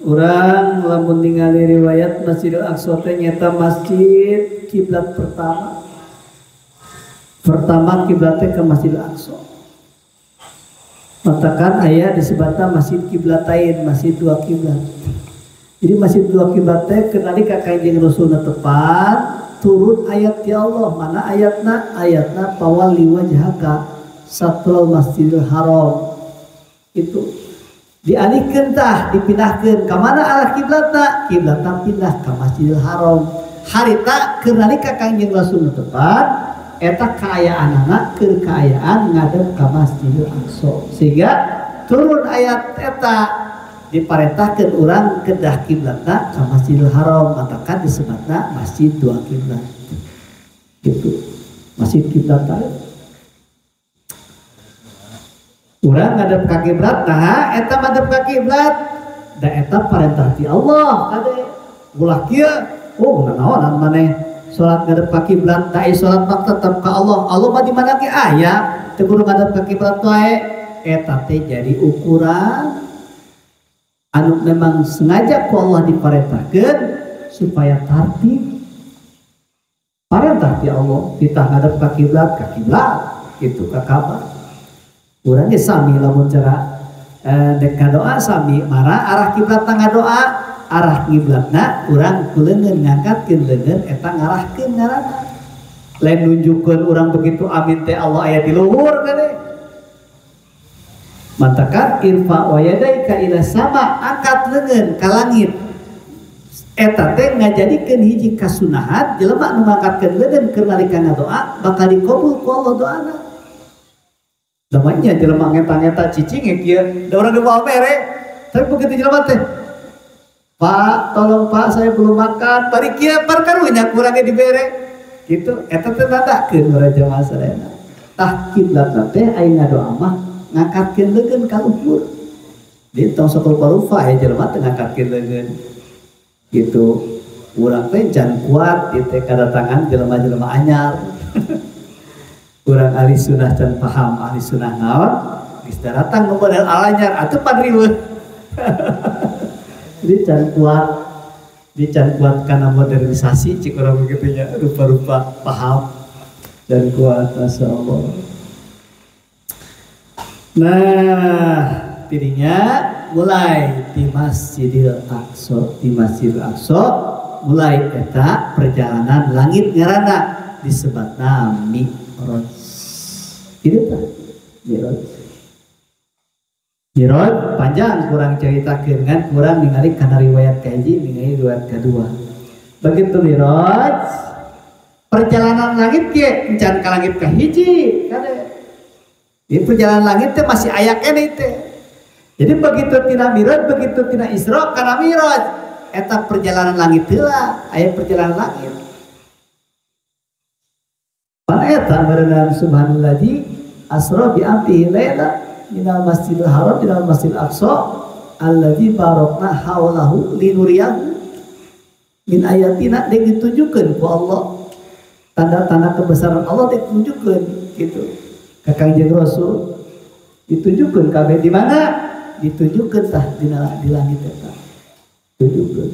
urang lamun ningali riwayat Masjidil Aqsa teh nyata masjid kiblat pertama. Pertama kiblatnya ke Masjidil Aqsa. Matakan aya disebutna masjid kiblatain, masjid dua kiblat. Jadi masjid dua kiblat teh kenali ka Kanjeng Rasulna tepat turun ayat ya Allah. Mana ayatna? Ayatna pawali wajhaka satrul Masjidil Haram. Itu dialihkeun tah, dipindahkeun ka mana arah kiblatna? Kiblatna pindah ka Masjidil Haram. Harita keur nalika Kanjeng Rasul tepat eta kaayaanana keur kaayaan ngadep ka Masjidil Aqsa. Sehingga turun ayat eta diparentahkeun urang kedah kiblatna ka Masjidil Haram, matakan disebutna masjid dua kiblat. Gitu. Masjid kiblat teh urang ngadep ka kiblat, nah eta ngadep ka kiblat da eta parentah ti Allah kade ulah kieu, oh nanaonan maneh salat ngadep ka kiblat, da salat mah tetep ka Allah. Allah mah di mana ge aya, teu kudu ngadep ka kiblat wae. Eta teh jadi ukuran anu memang sengaja ku Allah diparentahkeun supaya tartib. Parentah ti Allah titah ngadep ka kiblat gitu ka Ka'bah. Urang ge sami lamun cara dek ngadoa sami mara arah kiblat ngadoa, arah kiblatna urang ku leungeun ngangkatkeun leungeun eta ngarahkeun ngaranna. Lain nunjukkeun urang begitu amin teh Allah aya di luhur kade. Mantakan irfa wa yadaika ila sama, angkat leungeun ka langit. Eta teh ngajadikeun hiji kasunahan jelema nu ngangkatkeun leungeun keur nalika ngadoa bakal dikabul ku Allah doana. Namanya jelema ngeta-ngeta cicing ya kieu, da urang di bawah mere. Tapi begitu jelema teh, Pak, tolong Pak, saya belum makan. Bari kieu parkarunya kurangnya dibere. Gitu, eta teh nandakeun urang jamaah sadayana. Tah kiblatna teh aya ngadoa mah ngangkatkeun leungeun ka luhur. Di tong sok rupa-rupa aya jelema teh ngangkatkeun leungeun. Gitu. Urang teh can kuat di teh kadatangan jelema-jelema anyar. Urang ahli sunnah can paham ahli sunnah naon, geus datang nu model alanyar atuh pan riweuh. Jadi can kuat, di can kuat kana modernisasi cik urang begitu nya, rupa-rupa paham dan kuat masyaallah. Nah, tidinya mulai di Masjidil Aqsa, di Masjidil Aqsa mulai eta perjalanan langit ngarana disebutna Mi'raj. Kitu tah Mi'raj. Mi'raj panjang kurang caritakeun kan kurang ningali kana riwayat kahiji ningali riwayat kadua. Begitu Mi'raj perjalanan langit ge encan ka langit kahiji kade. Di perjalanan langit teh masih aya keneh teh. Jadi begitu tina Mi'raj begitu tina Isra kana Mi'raj eta perjalanan langit heula aya perjalanan langit. Pan eta meureunan subhanallazi asra bi abdihi laila minal masjidil haram ilal masjidil aqsa allazi barakna haulahu linuriyahu min ayatina, deuk ditunjukkeun ku Allah tanda-tanda kebesaran Allah ditunjukkeun gitu ka Kangjeng Rasul ditunjukkeun kabeh di mana ditunjukkeun tah dina di langit eta tunjukkeun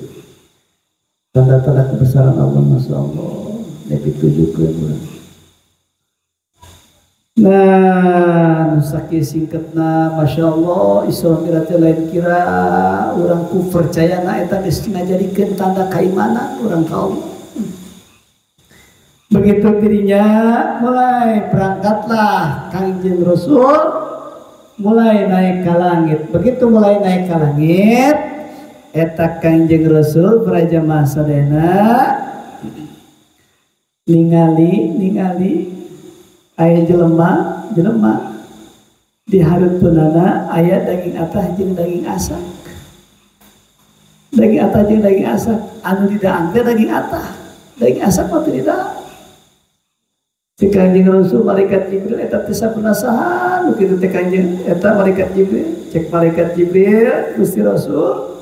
tanda-tanda kebesaran Allah masyaallah ditunjukkeun urang. Nah, sakieu singketna masyaallah Isra Mi'raj lain kira urang ku percayana eta geus ngajadikeun tanda keimanan urang ka Allah. Begitu dirinya mulai berangkatlah Kangjeng Rasul mulai naik ke langit. Begitu mulai naik ke langit eta Kangjeng Rasul para jamaah sadayana ningali aya jelema di hareupeunana aya daging atah jeung daging asak. Daging atah jeung daging asak anu didaang teh daging atah, daging asak mah teu didaang. Cek Kangjeng Rasul malaikat Jibril eta teh sapenasahan nu kitu teh Kangjeng eta malaikat Jibril, cek malaikat Jibril Gusti Rasul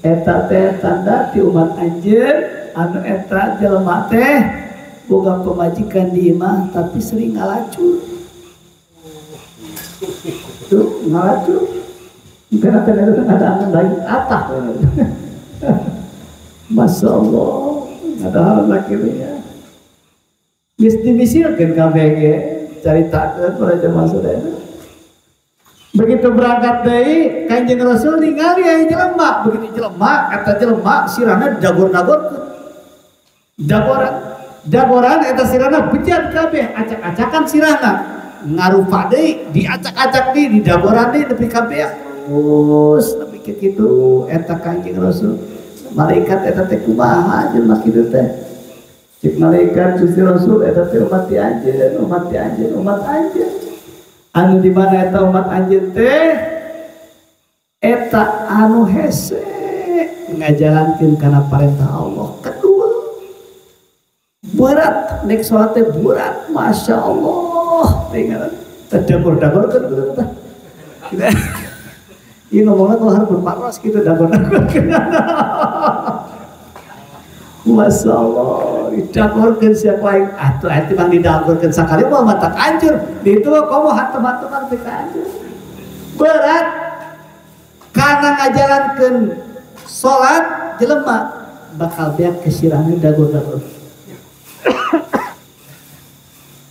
eta teh tanda ti umat anjeun anu eta jelema teh boga pemajikan di imah tapi sering ngalacur. Tuh ngalacur. Karena ternyata ada angan daging atah. Masya Allah, ada hal laki ya. Geus dimisilkeun kabeh ge caritakeun para jamaah sadayana. Begitu berangkat deui Kanjeng Rasul ningali aya jelema, begitu jelema eta jelema sirahna dagor-dagorkeun. Dagoran dagoran eta sirahna bejat kabeh, acak-acakan sirahna. Ngarupa deui diacak-acak deui didagoran deui nepi ka beak. Terus nepi ka kitu eta Kanjeng Rasul. Malaikat eta teh kumaha jelema kitu teh? Cek malaikat Gusti Rasul eta teh umat ti anjeun, umat ti anjeun, umat anjeun. Anu di mana eta umat anjeun teh? Eta anu hese ngajalankeun kana parentah Allah. Kedua berat nek salat teh berat, masya Allah. Teh dagor-dagor kan gitu teh. Ieu ngomongna kalau harus berparos gitu dagor-dagor. Masya Allah, didagorkeun siapa aing atuh atuh bang didagorkeun sakali mah matak hancur. Di itu komo hatem-hateman teh hancur. Berat karena ngajalankeun salat jelema bakal beak kesirahna dagor-dagor.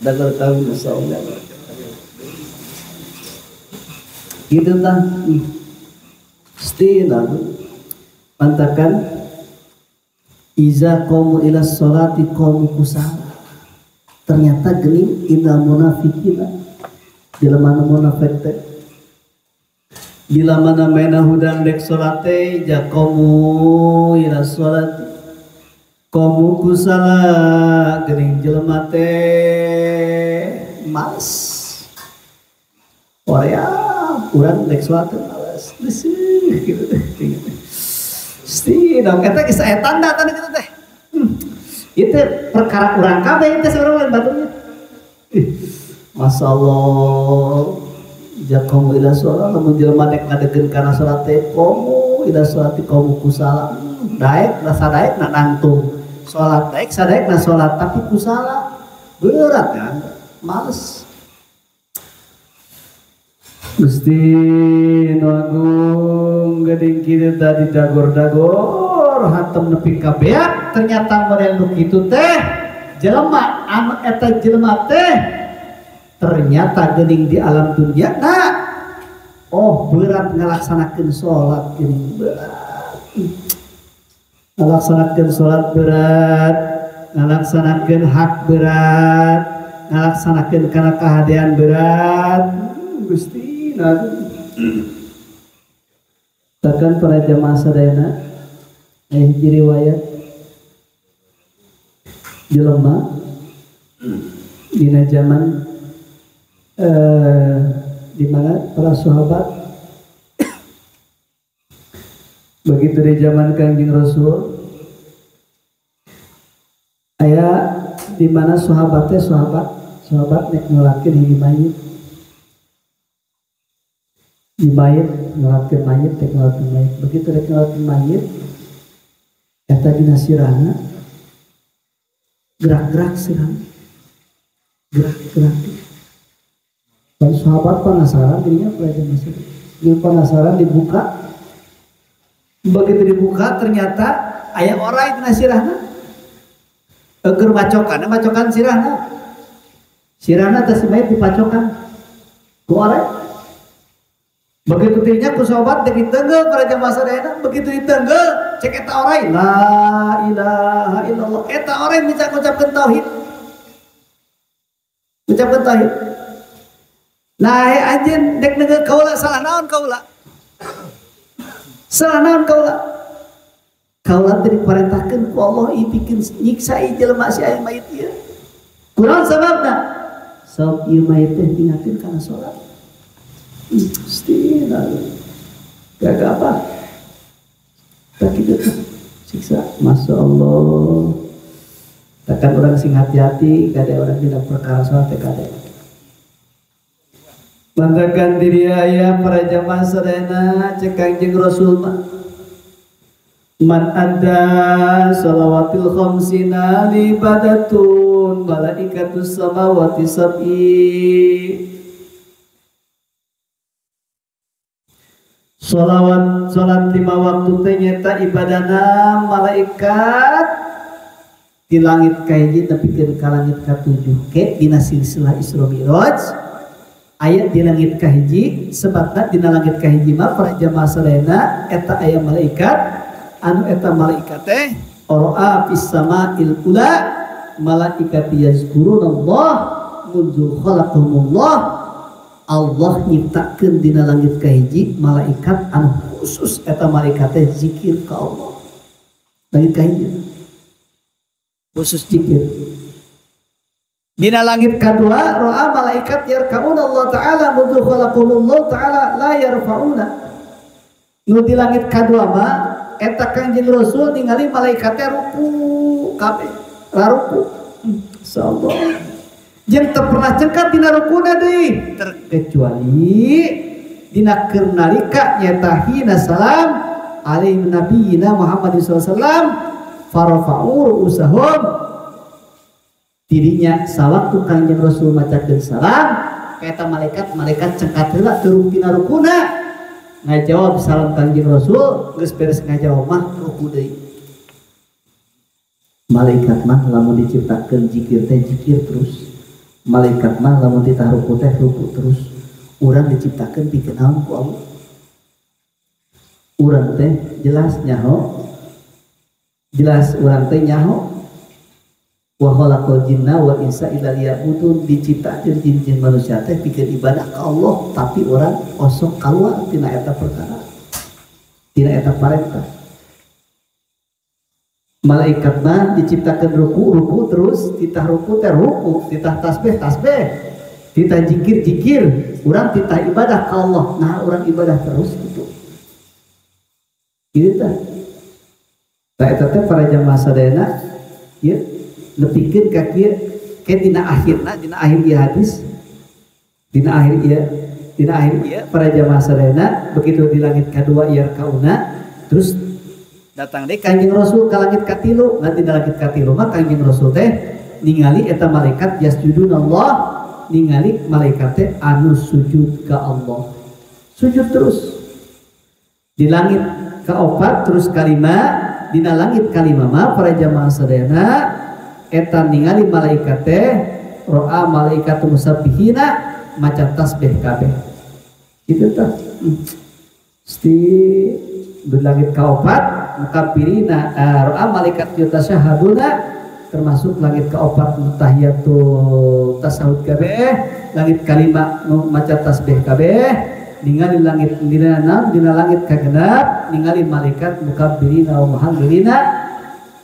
Dagor tahu masya Allah. Gitu tah. Stina pantakan iza qamu ila sholati qamu kusala. Ternyata geuning innal munafiqina jelema nu munafik teh bila mana maena hudang dek salat teh jaqamu ila sholati qamu kusala geuning jelema teh males. Korea urang dek salat teh males leuseut gitu teh. Pasti dong, eta geus aya tanda-tanda kitu teh. Ieu teh perkara urang kabeh teh saurang lain baturnya. Masyaallah. Jaqamu ila sholat lamun jelema dek ngadegeun kana salat teh komo ila sholati qaum kusala. Daek rasa daek na nangtung. Salat daek sadaek na salat tapi kusala. Berat kan? Males. Gusti nu agung geuning kieu tadi dagor-dagor hantem nepi ka beak ternyata model nu kitu teh jelema anu eta jelema teh ternyata geuning di alam dunia nah oh berat ngalaksanakeun salat geuning berat ngalaksanakeun salat berat ngalaksanakeun hak berat ngalaksanakeun kana kahadean berat. Gusti takkan para jamaah sadayana hiji riwayat jelema dina zaman di mana para sahabat begitu di zaman Kangjeng Rasul aya di mana sahabat teh sahabat nek nyolakeun hiji mayit di mayit ngelakeun mayit tek ngelakeun mayit begitu rek ngelakeun mayit eta dina sirahna gerak-gerak sirahna gerak-gerak. Dan sahabat penasaran dirinya pelajar masih penasaran dibuka begitu dibuka ternyata aya orai dina sirahna keur macokan macokan sirahna sirahna teh si mayit dipacokan ku orai. Begitu dirinya ku sahabat dek ditenggel para jamaah sadayana begitu ditenggel cek eta orai la ilaha illallah eta orai bisa ngucapkeun tauhid ngucapkeun tauhid. Nah anjeun dek nenggel kaula salah naon kaula salah naon kaula kaula teh diparentahkeun ku Allah ieu pikeun nyiksa ieu jelema si aya mayit ieu kunaon sababna sabab ieu mayit teh ingakeun kana salat. Gusti gak apa tak gitu siksa. Masya Allah takkan orang sing hati-hati kada orang tidak perkara sholat kada mantakan diri ayah para jamaah sadayana cek Kangjeng Rasul mah man adda shalawatil khamsina libadatun malaikatus samawati sab'i. Sholawat sholat 5 waktu teh nyata ibadana malaikat di langit kahiji nepikeun ka langit katujuh ke dina silsilah Isra Mi'raj aya di langit kahiji sebabna dina langit kahiji mah para jamaah sadayana eta aya malaikat anu eta malaikat teh ora fis sama'il ula malaikati yazkurunallah munzu khalaqahumullah. Allah nyiptakeun dina langit kahiji malaikat anu khusus eta malaikat teh zikir ka Allah. Langit kahiji khusus zikir. Dina langit kadua roa malaikat yarkauna Allah taala mundu khalaqullah taala la yarfauna. Nu di langit kadua mah eta Kangjeng Rasul ningali malaikat teh ruku kabeh, raruku. Insyaallah. Jeung teu pernah cengkat dina rukuna deui terkecuali dina keur nalika nyata hina salam alaihi nabiyina Muhammad sallallahu alaihi wasallam farafa'u ru'usahum dirinya sawaktu Kangjeng Rasul macakeun salam ka eta malaikat cengkat heula turun tina rukuna ngajawab salam Kangjeng Rasul geus beres ngajawab mah ruku deui. Malaikat mah lamun diciptakeun zikir teh zikir terus. Malaikat mah lamun titah ruku teh ruku terus. Urang diciptakeun pikeun naon ku Allah? Urang teh jelas nyaho. Jelas urang teh nyaho. Wa khalaqal jinna wal insa illa liya'budun, diciptakeun jin-jin manusia teh pikeun ibadah ka Allah, tapi urang osok kaluar tina eta perkara. Tina eta parentah. Malaikat mah diciptakan ruku ruku terus, titah ruku teh ruku, titah tasbih tasbih, titah jikir jikir, urang titah ibadah ka Allah. Nah urang ibadah terus gitu. Gitu tah. Tah eta teh para jamaah sadayana ieu nepikeun ka kieu ke dina akhirna, dina akhir ieu hadis, dina akhir ieu, dina akhir ieu para jamaah sadayana begitu di langit kadua ieu kauna Terus datang deh Kanjeng Rasul ka langit katilu, ngan dina langit katilu mah Kanjeng Rasul teh ningali eta malaikat yasjudun Allah, ningali malaikat teh anu sujud ka Allah. Sujud terus. Di langit kaopat terus kalima, dina langit kalima mah para jamaah sadayana eta ningali malaikat teh roa malaikat musabbihina maca tasbih kabeh. Kitu tah. Sti di langit kaopat mukabirina roa malaikat yutasyahaduna termasuk langit kaopat mutahiyatul tasawuf kabeh, langit kalima nu maca tasbih kabeh, ningali langit dina enam, dina langit kagenap ningali malaikat mukabbirina wa muhallilina,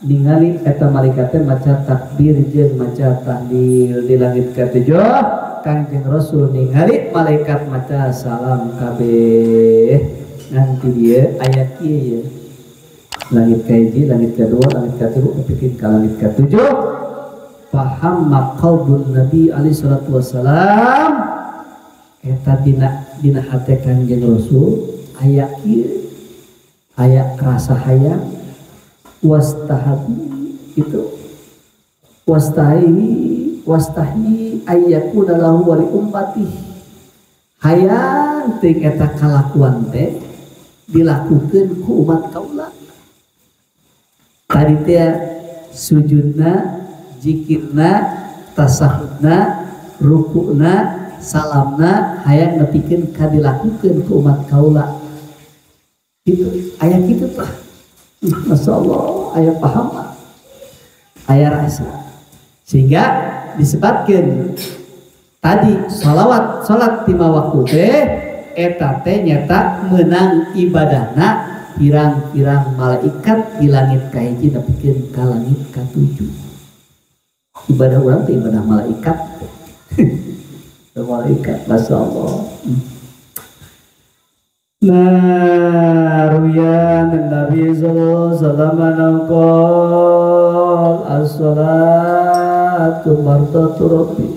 ningali eta malaikat teh maca takbir jeung maca tahlil. Di langit katujuh Kangjeng Rasul ningali malaikat maca salam kabeh. Nanti dia ayat ieu ya. Langit kahiji, langit kedua, langit katilu, nepikeun ka langit katujuh. Fahamma qalbun Nabi alaihi salatu wassalam eta dina hate Kangjeng Rasul aya ieu, aya rasa hayang wastahabi itu wastahi wastahi ayyakuna lahu wa li ummatihi, hayang teuing eta kalakuan teh dilakukeun ku umat kaula. Tadi teh sujudna, zikirna, tasahudna, rukuna, salamna hayang nepikeun ka dilakukeun ku umat kaula. Itu aya kitu tah. Masya Allah, aya paham, aya rasa. Sehingga disebutkan tadi sholawat, sholat lima waktu teh eta teh nyata menang ibadahna pirang-pirang malaikat di langit kahiji nepikeun ka langit katujuh. Ibadah urang teh ibadah malaikat. Malaikat, Masya Allah. Nah, ruyan Nabi sallallahu alaihi wasallam qol as-salatu mardatu rabbi.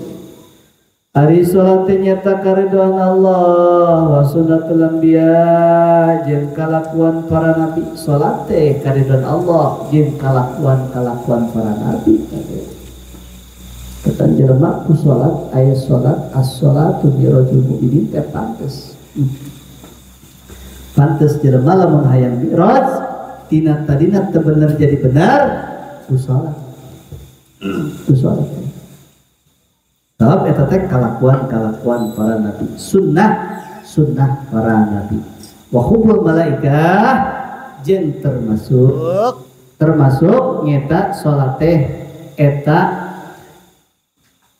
Ari salat nyata karidhoan Allah wa sunnatul anbiya jeung kalakuan para nabi. Salat teh karidhoan Allah jeung kalakuan-kalakuan para nabi. Ketan jelema ku salat aya salat as-salatu mirajul mukminin teh pantes. Pantes jelema lamun hayang mi'raj tina tadina teu bener jadi benar ku salat. Ku salat. Sebab eta teh kalakuan-kalakuan para nabi, sunnah sunnah para nabi. Wa hubbul malaikah jeung termasuk nyeta salat teh eta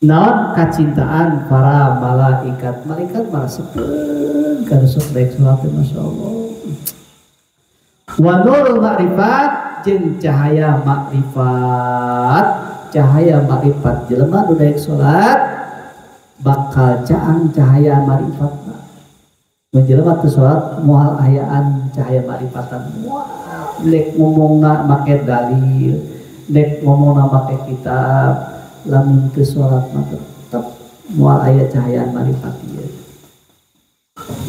naon kacintaan para malaikat. Malaikat mah sepeun kana sok daek salat teh Masya Allah. Wa nurul ma'rifat jeung cahaya makrifat. Cahaya makrifat jelema nu daek salat bakal caang cahaya makrifatna. Mun jelema teu salat moal ayaan cahaya makrifatan. Moal nek ngomongna make dalil, nek ngomongna make kitab, lamun teu salat mah tetep moal aya cahaya makrifat ieu.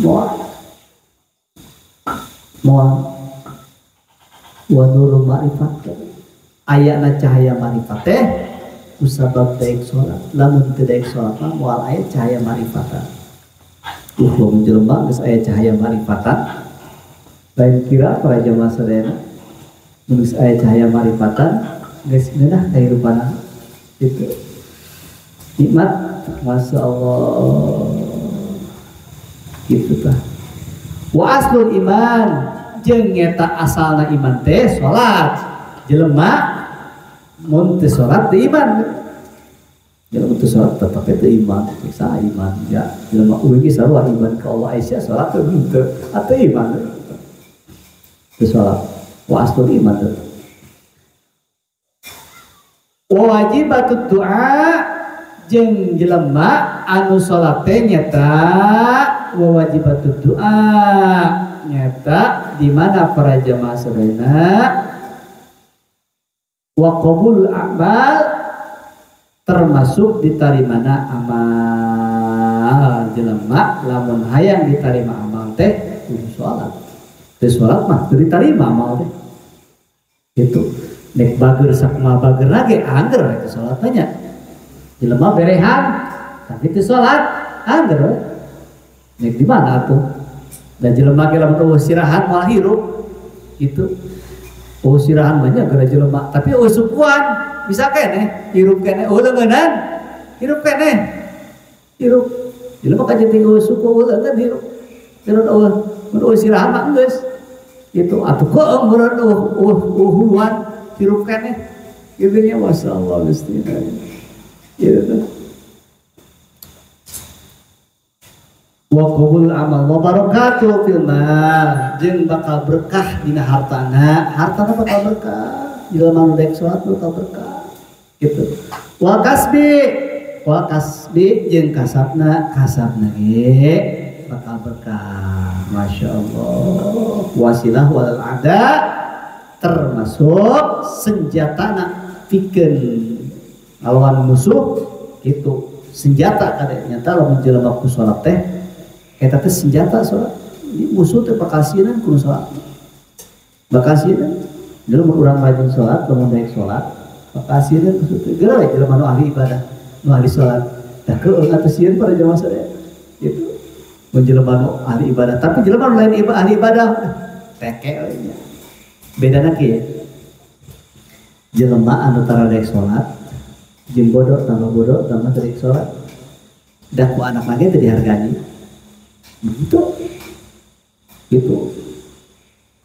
Moal. Moal. Wa nurul ma'rifat. Ayana cahaya ma'rifat teh kusabab daek salat. Lamun teu daek salat mah moal aya cahaya ma'rifatan. Lamun jelema geus aya cahaya ma'rifatan, lain kira para jamaah sadayana mun geus aya cahaya ma'rifatan geus ngeunah kahirupanna. Itu nikmat, Masya Allah. Gitu tah. Wa aslul iman jeung nyata asalna iman teh salat. Jelema mun teu salat teu iman. Jelema teu salat tetep teu iman, bisa iman ya. Jelema eueuh ge sarua iman ka Allah Aisyah salat teu henteu, atuh iman. Teu salat. Wa aslul iman tetep. Wajibatut du'a jeung jelema anu salat teh nyata wajibatut du'a nyata di mana para jamaah sadayana wa qabul a'mal termasuk ditarimana amal. Jelema lamun hayang ditarima amal teh kudu salat. Teu salat mah teu ditarima amal teh. Gitu. Nek bager sakumaha bager lagi angger itu salat nya. Jelema berehan tapi teu salat angger we. Nek di mana atuh? Da jelema ge lamun eueuh sirahan moal hirup. Gitu. Eueuh sirahan mah nya geura jelema, tapi eueuh sukuan bisa keneh hirup keneh eueuh leungeunnan hirup keneh. Hirup. Jelema kajeun eueuh suku eueuh leungeun hirup. Terus eueuh sirahan mah geus. Gitu atuh keung meureun eueuh huluan hirup keneh gitu nya masyaallah Gusti. Gitu. Wa qabul amal wa barakatuh fil mal jeung bakal berkah dina hartana, hartana bakal berkah, jelema nu daek salat bakal berkah. Gitu. Wa kasbi jeung kasabna, kasabna ge bakal berkah. Masyaallah. Wasilah wal ada termasuk senjatana pikeun ngalawan musuh gitu. Senjata kade nyata lamun jelema ku salat teh eta teh senjata salat. Di musuh teh bakal sieun ku salat. Bakal sieun. Jelema urang rajin salat, lamun daek salat, bakal sieun musuh teh. Geura we jelema nu ahli ibadah, nu ahli salat. Tah keung atuh sieun para jamaah sadaya. Gitu. Mun jelema nu ahli ibadah, tapi jelema nu lain ahli ibadah teke we nya. Bedana kieu. Jelema anu tara daek salat jeung bodoh tambah teu daek salat. Da ku anak lagi teu dihargai. Begitu. Gitu.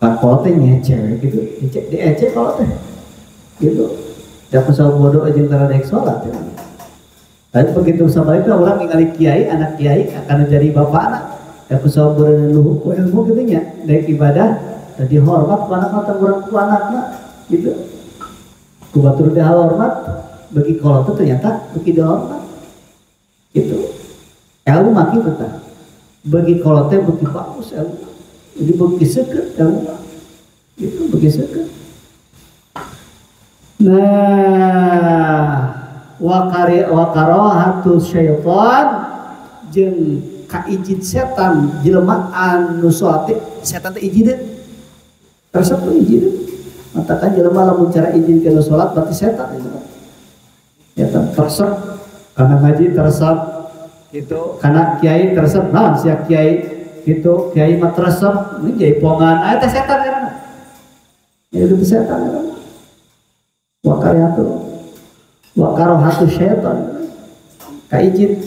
Kalau teh ngece gitu, ngece diece kalau teh. Gitu. Da ku bodoh jeung tara daek salat ya. Tapi begitu sabalikna urang ningali kiai, anak kiai akan jadi bapak anak. Da ku sabareun luhur ku ilmu kitu nya, daek ibadah tadi hormat ku anak atau urang ku anakna gitu. Ku batur teh hormat bagi kolot teh ternyata bagi dihormat. Gitu. Ilmu mah kitu tah. Bagi kolot teh bagi bagus ilmu. Jadi bagi seukeut ilmu. Gitu bagi seukeut. Nah, wa karahatu syaitan jeung kaijid setan jelema anu salat setan teh ijideun. Resep tuh izin, matakan jelema lamun cara izin ke salat berarti setan itu. Ya teresep karena ngaji teresep gitu, karena kiai teresep naon sia kiai gitu, kiai mah teresep ini jaipongan, aya teh setan karena. Ya itu setan karena. Wa karihatu wa karahatu syaitan kaijid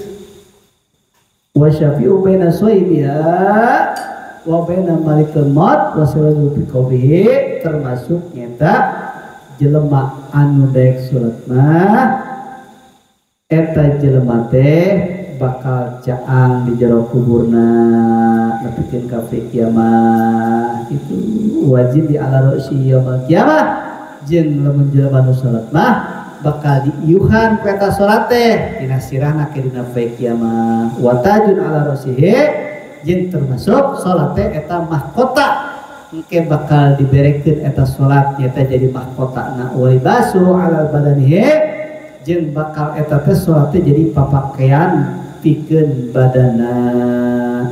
wa syafi'u baina suaibiha wa baina malikul maut wa sirajul biqabihi termasuk nyata jelema anu daek salat mah eta jelema teh bakal caang di jero kuburna nepikeun ka kiamah itu wajib di ala ra'si yaumil kiamah jeung lamun jelema nu salat mah bakal diiuhan ku eta salat teh dina sirahna ke dina poe kiamah wa tajun ala ra'sihi jeung termasuk salat teh eta mahkota engke bakal diberekeun eta salat nyata jadi mahkotana wa libasu alal badanihi jeung bakal eta teh salat teh jadi papakaian pikeun badana.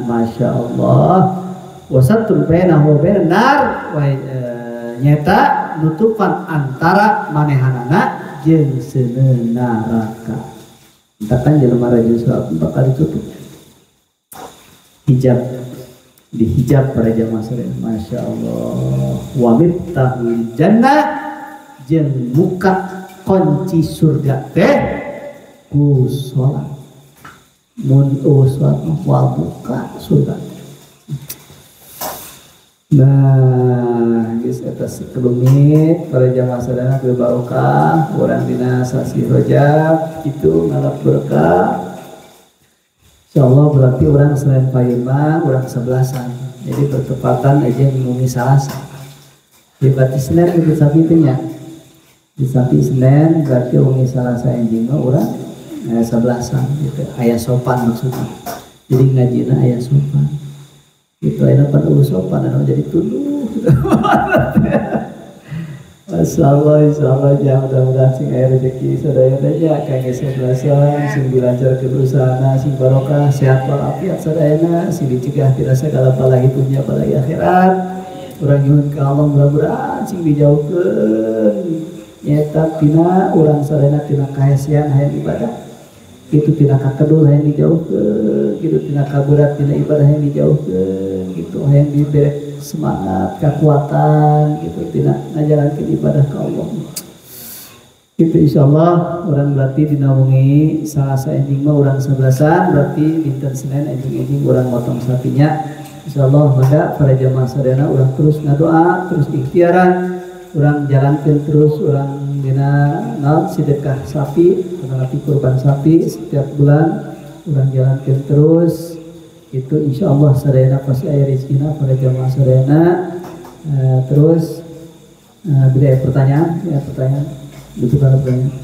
Masyaallah. Wa satrun bainahu wa bainan nar wa nyata nutupan antara manehanana jeung seuneu neraka. Entakan jelema rajin salat bakal ditutup hijab, dihijab para jamaah sekalian. Masya Allah. Wa miftahul jannah jeung muka kunci surga teh ku salat. Mun salat mah buka surga. Nah, geus eta sakelumit para jamaah sadaya kudu barokah urang dina sasi Rajab kitu ngalap berkah. Insyaallah berarti orang selain payuma, orang sebelasan. Jadi bertepatan aja ngumi Salasa. Jadi berarti Senin itu sapi itu nya. Di sapi Senin berarti umi Salasa enjing orang sebelasan gitu. Ayah sopan maksudnya. Jadi ngajina ayah sopan. Itu ayah pan sopan anu jadi tunduh. Gitu. Masyaallah, insyaallah ya mudah-mudahan sing aya rezeki sadayana nya kangge sebelasan sing dilancarkeun usahana sing barokah sehat walafiat sadayana sing dicegah tina sagala bala dunya bala akhirat. Urang nyuhun ka Allah mudah-mudahan sing dijauhkeun nyaeta tina urang sadayana tina kahesean hayang ibadah. Kitu tina kakedul hayang dijauhkeun, kitu tina kaberat tina ibadah hayang dijauhkeun, kitu hayang dibere semangat, kekuatan gitu tina ngajalankeun ibadah ka Allah. Itu insyaallah urang berarti dina wengi Salasa enjing mah urang 11-an berarti dinten Senin enjing-enjing urang motong sapinya. Insyaallah maka para jamaah sadayana urang terus ngadoa, terus ikhtiaran, urang jalankeun terus urang dina naon sedekah sapi, atau kurban sapi setiap bulan urang jalankeun terus. Itu insyaallah sadayana pasti aya rezekina para jamaah sadayana. Terus bila ada pertanyaan, ya pertanyaan butuh pertanyaan.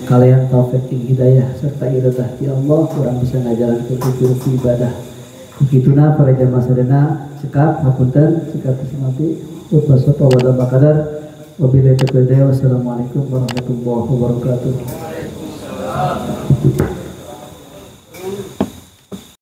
Kalian taufik hidayah serta iradah di Allah kurang bisa ngajalankeun tujuh ibadah. Begituna para jamaah sadayana cekap hapunten cekap semati ubasata wa bakadar wabillahi taufiq. Wassalamualaikum warahmatullahi wabarakatuh.